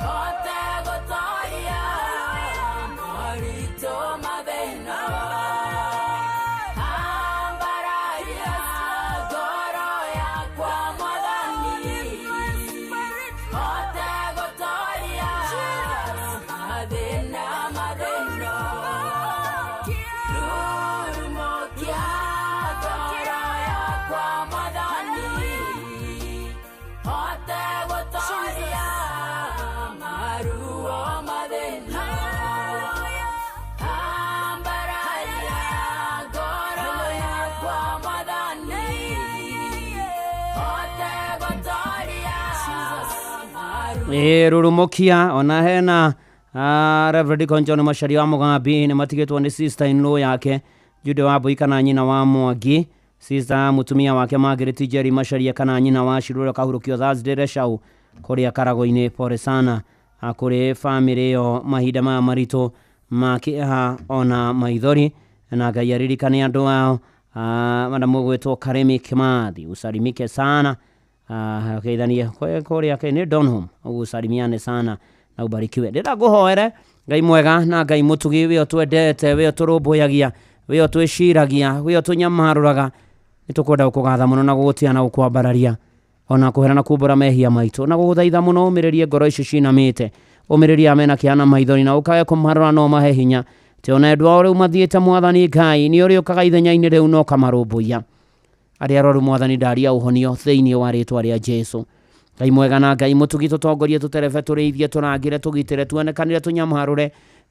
hote gũtooria moritũ mathĩna. Ambararia ngoro yakwa Mwathani, hote gũtooria mathĩna mathĩna. Rurumũkia ngoro yakwa Mwathani, hote gũtooria maruo mathĩna. Ambararia ngoro yakwa Mwathani, hote gũtooria maruo. Ĩ rurumukia ona hena Reverend Deacon John Macharia wa Mugambi nĩ matigĩtwo nĩ sister in law yake Jude wa Mbui kana nyina wa Mwangi, sister mũtumia wake Margaret Jerry Macharia kana nyina wa Shirũ ũrĩa ũkahurũkio Thursday Reshau kũrĩa Karagũ-inĩ. Pole sana kũrĩ famĩlĩ ĩyo mahinda maya maritũ ma kĩeha ona maithori, na Ngai aririkane andũ ao. Madam ũgwĩtwo Karemi Kimathi, usalimike sana. Geithanie kũrĩa nĩ Donholm, usalimiane sana na ubarikiwe. Ndĩrenda ngũhoere Ngai mwega na Ngai mũtugi, we ũtwendete, we ũtũrũmbũyagia, we ũtwĩciragia, we ũtũnyamarũraga. Nĩ tũkwenda gũkũgatha mũno na gũgũtĩa na gũkwambararia ona kũhera na kumbũra mehia maitũ, na gũgũthaitha mũno ũmĩrĩrie ngoro icio cinamĩte, ũmĩrĩrie amena kĩeha na maithori, na ũkage kũmarora no mahe hinya. Tĩ ona endwa ao rĩu mathiĩte Mwathani Ngai, nĩ ũrĩũkaga ithenya-inĩ rĩu na ũkamarũmbũiya. Arĩa arwaru Mwathani ndaria ũhonio thĩinĩ wa rĩtwa rĩa Jesu. Ngai mwega na Ngai mũtugi, tũtongorie, tũterebe, tũrĩithie, tũrangĩre, tũgitĩre, tuonekanĩre, tũnyamarũre,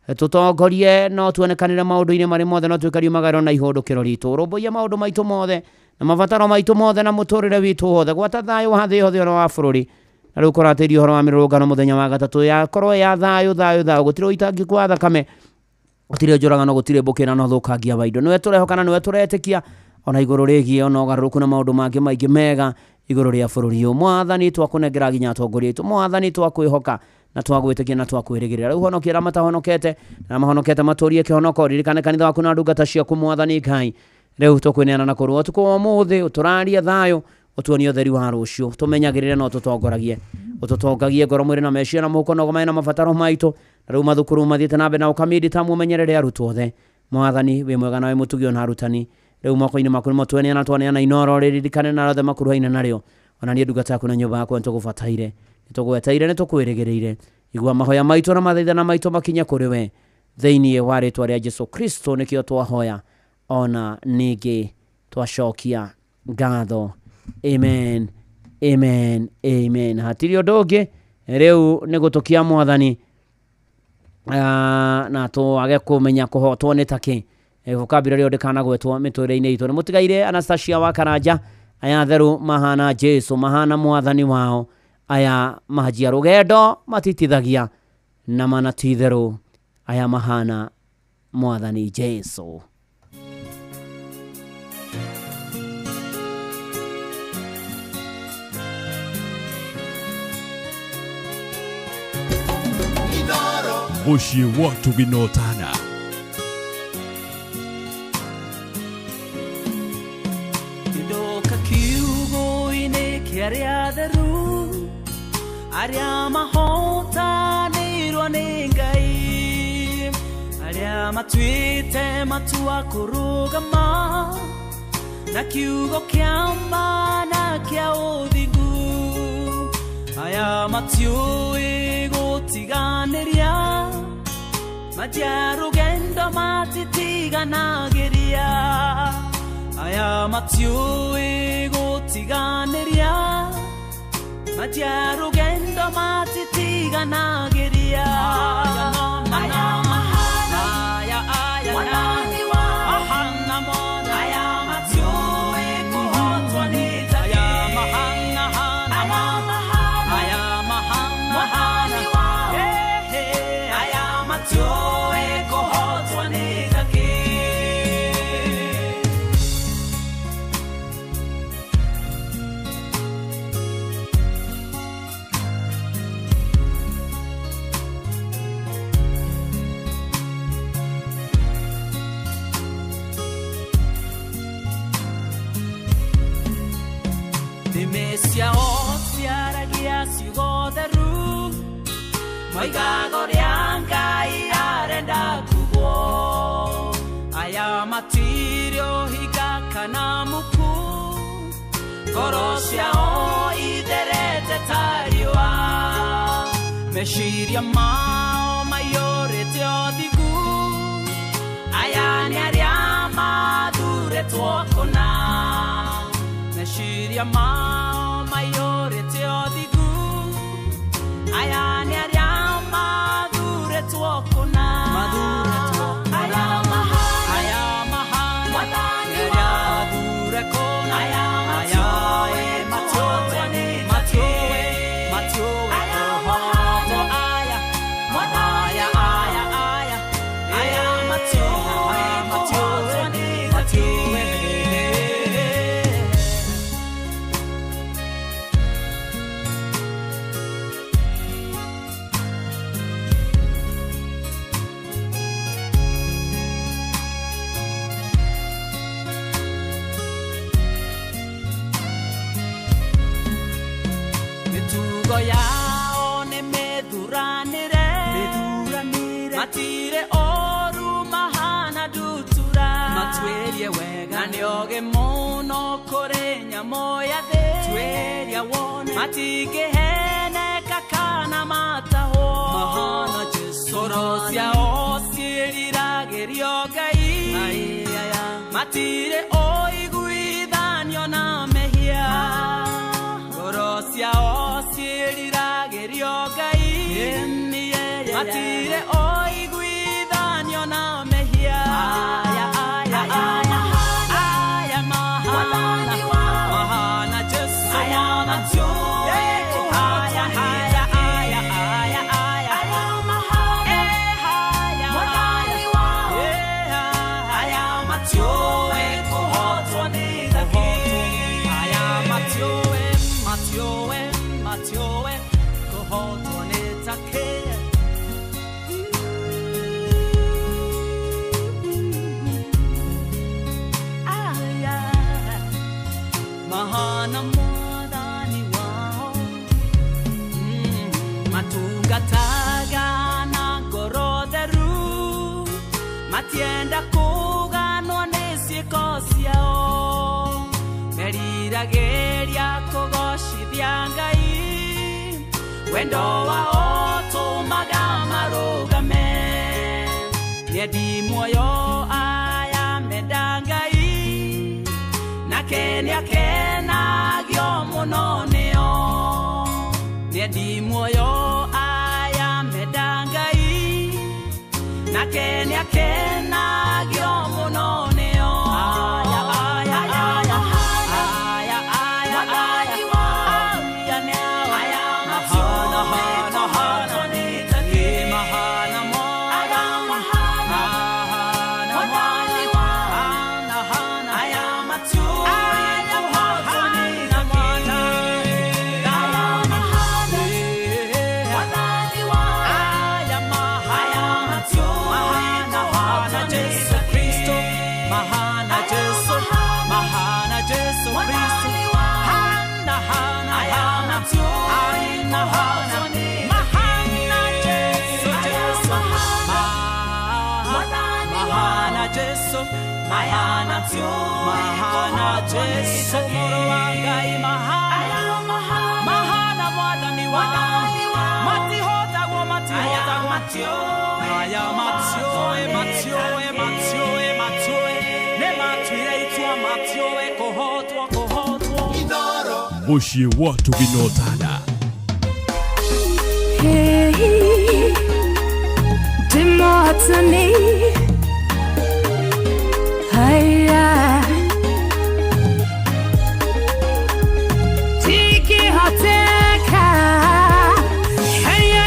tũtongorie no tuonekanĩre maũndũ-inĩ marĩ mothe, no tuĩkarie magarũ na ihũndũkĩro ritũ. Rũmbũiye maũndũ maitũ mothe na mabataro maitũ mothe na mũtũrĩre witũ wothe, gwata thayũ wa thĩ yothe ona wa bũrũri. Na rĩu kũratĩria ũhoro wa mĩrũrũngano mũthenya wa gatatũ, yakorwo ya thayũ thayũ thayũ, gũtirĩ ũitangĩku wa thakame, gũtirĩ njũragano, gũtirĩ mbũkĩra na ũthũkangia wa indo. Nĩwe tũrehoka na nĩwe tũretĩkia. Ona igũrũ rĩgiĩ ona ũgarũrũku na maũndũ mangĩ maingĩ mega igũrũ rĩa bũrũri ũyũ. Mwathani, twakũnengera nginya atongoria aitũ. Mwathani, twakwĩhoka na twagwĩtĩkia na twakwĩrĩgĩrĩra. Rĩu honokia arĩa matahonokete na mahonokete matũrie kĩhonoko. Ririkane kanitha waku na ndungata ciaku, Mwathani Ngai. Rĩu tũkwĩneana na kũrũa ũtukũ wa ũmũthĩ, ũtũrarie thayũ, ũtuonie ũtheri wa rũciũ, tũmenyagĩrĩre na ũtũtongoragie, ũtũtongagie ngoro, mwĩrĩ na meciria na mũhuko, na ũgomane na mabataro maitũ. Na rĩu mathukuru mathiĩte na mbere na ũkamindi tamu, ũmenyerere arutwo othe. Mwathani, wĩ mwega na wĩ mũtugi ona arutani. Rĩu moko-inĩ maku nĩmo tweneana, twaneana Inoro, rĩririkane na othe makuruhaine narĩo. Ona niĩ ndungata yaku na nyũmba yakwa nĩtũgũbataire, nĩtũgweteire, nĩtũkwĩrĩgĩrĩire. Igua mahoya maitũ na mathaithana maitũ makinye kũrĩ we thĩinĩ wa rĩtwa rĩa Jesu Kristo nĩkĩo twahoya ona ningĩ twacokia ngatho. Amen, amen, amen. Hatirĩ ũndũ ũngĩ, rĩu nĩ gũtũkia Mwathani na twage kũmenya kũhotwo nĩ takĩ. Vocabulary ĩyo ndĩkanagwetwo mĩtũrĩre-inĩ itũ. Nĩ mũtigaire Anastasia wa Karanja. Aya theru mahana Jesu, mahana Mwathani wao. Aya mahanjia rũgendo matitithagia na mana ti itherũ, aya mahana Mwathani Jesu. Mũciĩ wa ũtugi na ũtana. Ndoka kiugo-inĩ kĩa arĩa atheru, arĩa mahotanĩirwo nĩ Ngai, arĩa matuĩte matua kũrũgama na kiugo kĩa ma na kĩa ũthingu. Aya matiũĩ gũtiganĩria, manjia rũgendo matitiganagĩria. Aya matiũĩ gũtiganĩria, manjia rũgendo matitiganagĩria. Aya mahana aya aya mwathani wao mahana mwana aya matiũĩ kũhotwo nĩ aya mahana hana aya mahana aya mahana mwathani wao aya matiũĩ kũhotwo nĩ takĩ. Nĩmĩ ciao ciaragia ciugo theru, moigaga ũrĩa Ngai arenda kugwo. Aya matirĩ ũhinga kana muku, ngoro ciao itherete ta riũa, meciria mao maiyũrĩte ũthingu. Aya nĩ arĩa mathurĩtwo kũna, meciria mao maiyũrĩte ũthingu. Aya nĩ arĩa mathurĩtwo kũna, aya mahana aya mahana mwathani wao athure kũna aya matiũĩ matiũĩ matiũĩ matiũĩ aya mahana aya mwathani aya aya aya matiũĩ matiũĩ matiũĩ. Mĩtugo yao nĩ mĩthuranĩre, matirĩ oru mahana ndutura, matuĩrie wega na nĩ ogĩ mũno kũrĩ nyamũ ya thĩ, tuĩria wone matingĩheneka kana matahwo, mahana Jesu. Ngoro ciao ciĩriragĩrio Ngai, matirĩ ũiguithanio na mehia. Ngoro ciao ciĩriragĩrio Ngai, matirĩ ũiguithanio na mehia. Aya aya aya aya mahana mahana Jesu aya matiũĩ aya aya aya aya aya aya mahana aya mwathani wao aya matiũĩ kũhotwo nĩ Matienda kũganwo nĩ ciĩko ciao meriragĩria kũgocithia Ngai wendo wao tũmaga marũgame nĩendi muoyo aya menda Ngai nake nĩakenagio mũno nĩo nĩendi muoyo aya menda Ngai nake nĩakenagio mũno nĩo aya aya aya aya aya aya aya mahana hana hana ni mahana mwana mahana hana hana aya matu aya mahana mwana aya mahana aya mahana matu mahana hana Jesu Kristo mahana Jesu mahana Jesu Kristo hana hana hana hana hana mahana Jesu Jesu mahana Jesu mahana mahana Jesu mũrũ wa Ngai mahana mahana mwathani wa matihotagwo matihotagwo aya matioe matioe matioe matioe nĩ matuire itua matioe kũhotwo kũhotwo Mũciĩ wa Tũginotana. Hey, ndĩmũhotani haya ndingĩhoteka haya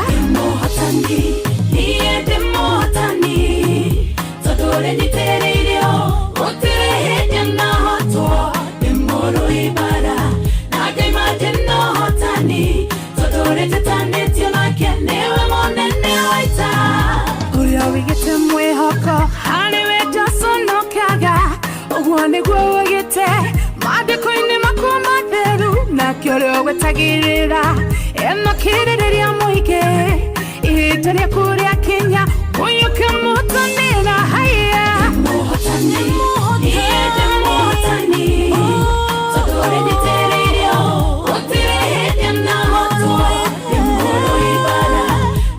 Ndĩmũhotani, niĩ ndĩmũhotani, tondũ ũrĩnyitĩrĩire o, gũtirĩ hĩndĩ nahotwo. Ndĩ mũrũi mbaara, na ngaima ndĩ na ũhotani, tondũ ũrĩnjĩtanĩtio nake nĩwe mũnene wa ita. Ũrĩa wĩigĩte mwĩhoko harĩ we ndaconokaga ũguo nĩguo wĩgĩte maandĩko-inĩ makwa matheru nake ũrĩa ũgwetagĩrĩra ena kĩrĩrĩria mũingĩ ihinda rĩaku rĩakinya ũyũke mũhotanĩra haya Ndĩmũhotani, niĩ ndĩmũhotani, tondũ ũrĩnyitĩrĩire o, gũtirĩ hĩndĩ nahotwo. Ndĩ mũrũi mbaara,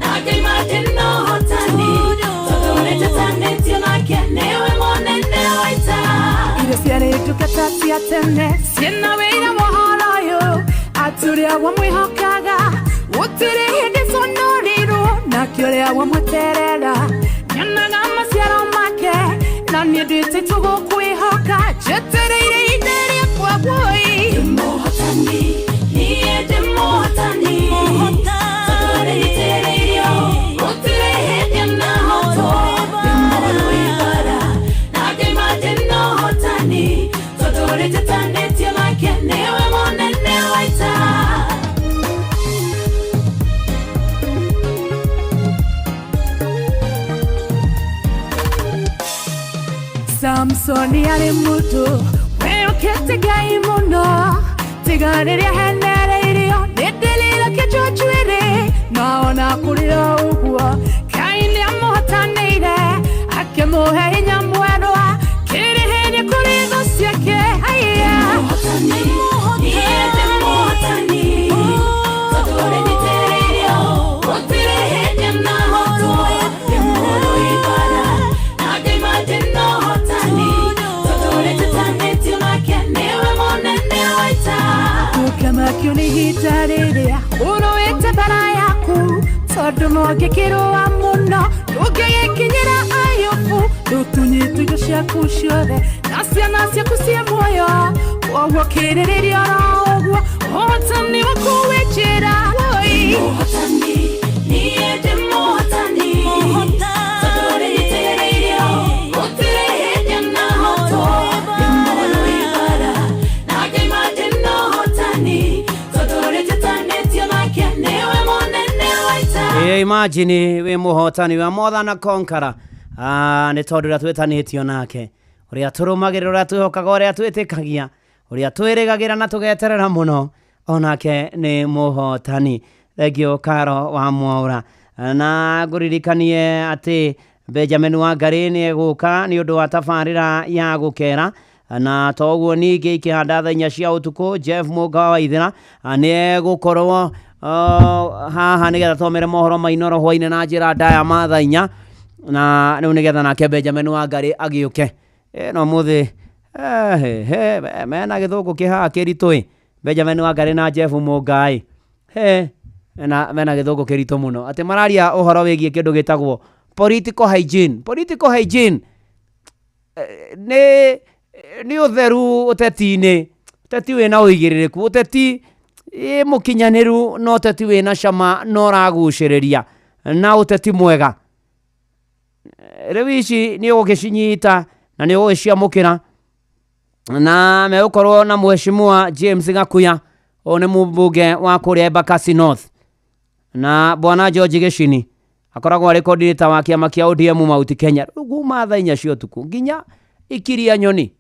na ngaima ndĩ na ũhotani, tondũ ũrĩnjĩtanĩtio nake nĩwe mũnene wa ita. Irio ciarĩ ndungata cia tene ciĩna wĩira wa ũhoro ũyũ atĩ ũrĩa wamwĩhokaga gũtirĩ hĩndĩ conorirwo nake ũrĩa wamweterera nyonaga maciaro make na niĩ ndĩtĩtwo gũkwĩhoka njetereire ihinda rĩakwa woi Ndĩmũhotani, niĩ ndĩmũhotani, tondũ ũrĩnyitĩrĩire o, gũtirĩ hĩndĩ nahotwo. Ndĩ mũrũi mbaara, na ngaima ndĩ na ũhotani, tondũ ũrĩnjĩtanĩtio nake nĩwe mũnene wa ita. Samsoni arĩ mũndũ wĩyũkĩte Ngai mũno tiga rĩrĩa henereirio nĩ ndĩrĩra kĩnjwo njuĩrĩ no ona kũrĩ o ũguo Ngai nĩamũhotanĩire akĩmũhe hinya mwerũ kĩrĩhĩrie kũrĩ thũ ciake haiya Ndĩmũhotani, niĩ ndĩmũhotani, tondũ ũrĩnyitĩrĩire o, gũtirĩ hĩndĩ nahotwo. Ndĩ mũrũi mbaara, na ngaima ndĩ na ũhotani, tondũ ũrĩnjĩtanĩtio nake nĩwe mũnene wa ita. Ũkamakio nĩ ihinda rĩrĩa ũrũĩte mbara yaku tondũ no ngĩkĩrũa mũno ndũngĩgĩkinyĩra Ayubu ndũtunyĩtwo indo ciaku ciothe na ciana ciaku ciĩ muoyo kwoguo kĩrĩrĩria oro ũguo ũhotani waku wĩ njĩra woi Ndĩmũhotani, niĩ ndĩmũhotani, tondũ ũrĩnyitĩrĩire o, gũtirĩ hĩndĩ nahotwo. Ndĩ mũrũi mbaara, na ngaima ndĩ na ũhotani, tondũ ũrĩnjĩtanĩtio nake nĩwe mũnene wa ita. Ĩ, imagine wĩ mũhotani wa more than a conqueror nĩ tondũ ũrĩa twĩtanĩtio nake ũrĩa tũrũmagĩrĩra ũrĩa twĩhokaga ũrĩa twĩtĩkagia ũrĩa twĩrĩgagĩra na tũgeterera mũno onake nĩ mũhotani. Thengio Karo wa Mwaura na ngũririkanie atĩ Benjamin Wangari nĩ egũka nĩ ũndũ wa tabarĩra ya gũkera na toguo ningĩ ikĩhanda thaa inya cia ũtukũ Jeff Mũnga wa Waithĩra nĩ egũkorwo haha nĩgetha tũmere mohoro ma Inooro hwainĩ na njĩra ndaya ma thaa inya na rĩu nĩgetha nake Benjamin Wangari agĩũke. No mũthĩ he mena gĩthũngũ kĩ haha kĩritũ ĩ Benjamin Wangari na Jeff Mũnga ĩ he mena gĩthũngũ kĩritũ mũno atĩ mararia ũhoro wĩgiĩ kĩndũ gĩtagwo political hygiene. Political hygiene nĩ ũtheru ũteti-inĩ, ũteti wĩna ũigĩrĩrĩku, ũteti mũkinyanĩru na ũteti wĩna cama na ũragucĩrĩria na ũteti mwega. Rĩu ici nĩ ũgũgĩcinyita na nĩ ũgũgĩciamũkĩra na megũkorwo na mheshimiwa James Gakuya, ũyũ nĩ mũmbunge wa kũrĩa Embakasi North, na bwana George Gĩcini akoragwo arĩ coordinator wa kĩama kĩa ODM Mount Kenya. Rĩu kuma thaa inya cia ũtukũ nginya ikiria nyoni.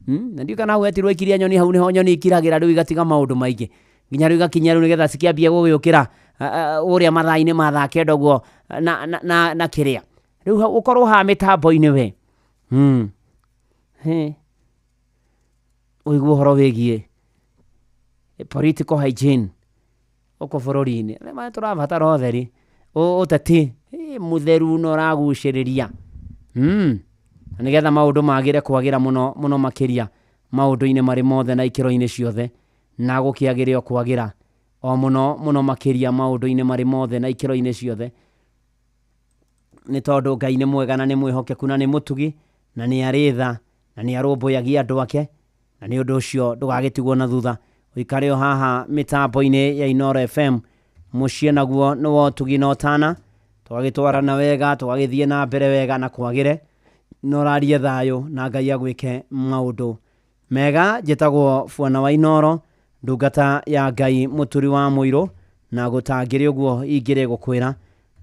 Na ndiũĩ kana hau hetirwo ikiria nyoni, hau nĩho nyoni ikiragĩra rĩu igatiga maũndũ maingĩ nginya rĩu igakinya rĩu nĩgetha cikĩambie gũgĩũkĩra ũrĩa mathaa-inĩ ma thaa kenda ũguo na kĩrĩa rĩu hau ũkorwo haha mĩtambo-inĩ we. He ũigue ũhoro wĩgiĩ political hygiene gũkũ bũrũri-inĩ. Nĩ tũrabatara ũtheri, ũteti mũtheru na ũragucĩrĩria. Na nĩgetha maũndũ magĩre kwagĩra mũno mũno makĩria maũndũ-inĩ marĩ mothe na ikĩro-inĩ ciothe, na gũkĩagĩre o kwagĩra o mũno mũno makĩria maũndũ-inĩ marĩ mothe na ikĩro-inĩ ciothe, nĩ tondũ Ngai nĩ mwega na nĩ mwĩhokeku na nĩ mũtugi na nĩ arĩ tha na nĩ arũmbũyagia andũ ake, na nĩ ũndũ ũcio ndũgagĩtigwo na thutha. Ũikare o haha mĩtambo-inĩ ya Inooro FM, mũciĩ naguo nĩ wa ũtugi na ũtana, tũgagĩtwarana wega, tũgagĩthiĩ na mbere wega na kwagĩre, na ũrarie thayũ na Ngai agwĩke maũndũ mega. Njĩtagwo Bwana wa Inooro, ndungata ya Ngai mũturi wa mũirũ, na gũtangĩrĩ ũguo ingĩrĩ gũkwĩra.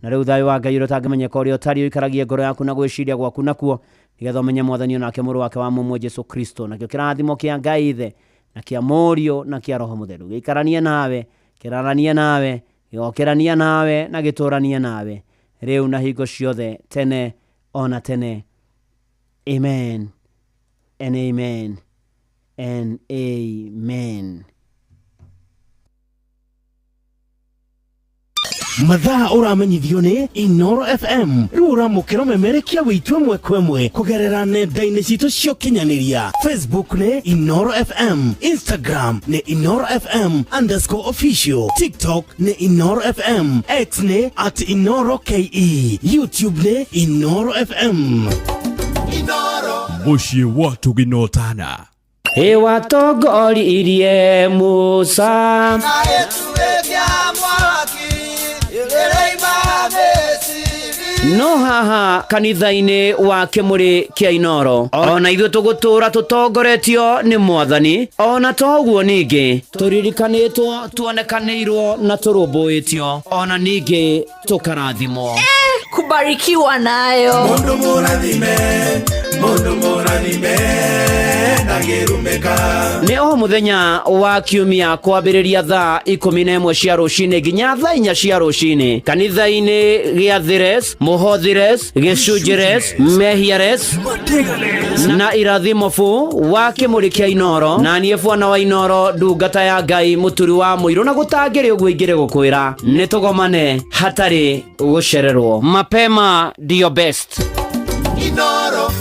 Na rĩu thayũ wa Ngai ũrĩa ũtangĩmenyeka ũrĩa ũtariĩ ũikaragie ngoro yaku na gwĩciria gwaku nakuo, nĩgetha ũmenye Mwathani onake mũrũ wake wa mũmwe Jesũ Kristo. Nakĩo kĩrathimo kĩa Ngai Ithe na kĩa Mũriũ na kĩa Roho Mũtheru gĩikaranie nawe, kĩraranie nawe, gĩgokĩrania nawe na gĩtũranie nawe rĩu na hingo ciothe tene ona tene. Amen and amen and amen. Mathaa ũramenyithio nĩ Inooro FM. Rĩu ũramũkĩra ũmemerekia witũ ĩmwe kwa ĩmwe kũgerera nenda-inĩ citũ cia ũkinyanĩria. Facebook nĩ Inooro FM, Instagram nĩ Inooro FM underscore official, TikTok nĩ Inooro FM, X nĩ at Inooro KE, YouTube nĩ Inooro FM. Mũciĩ wa ũtugi na ũtana. Ĩwatongoririe Musa. No haha kanitha-inĩ wa kĩmũrĩ kĩa Inooro ona ithuĩ tũgũtũra tũtongoretio nĩ Mwathani, ona toguo ningĩ tũririkanĩtwo, tuonekanĩirwo na tũrũmbũĩtio, ona ningĩ tũkarathimwo. Kubarikiwa nayo. Mundu mũrathime, mundu mũrathime, ndangĩrumĩka. Nĩ o mũthenya wa kiumia kwambĩrĩria thaa 11 cia rũcinĩ nginya thaa 4 cia rũcinĩ kanitha-inĩ gĩa Thires, Mũhothires, Gĩcunjĩres, Mehiares na Irathimo bu wa kĩmũrĩ kĩa Inooro, na niĩ Bwana wa Inooro, ndungata ya Ngai mũturi wa mũirũ, na gũtangĩrĩ ũguo ingĩrĩ gũkwĩra nĩ tũgomane hatarĩ gũcererwo. Mapema ndio best. Inooro.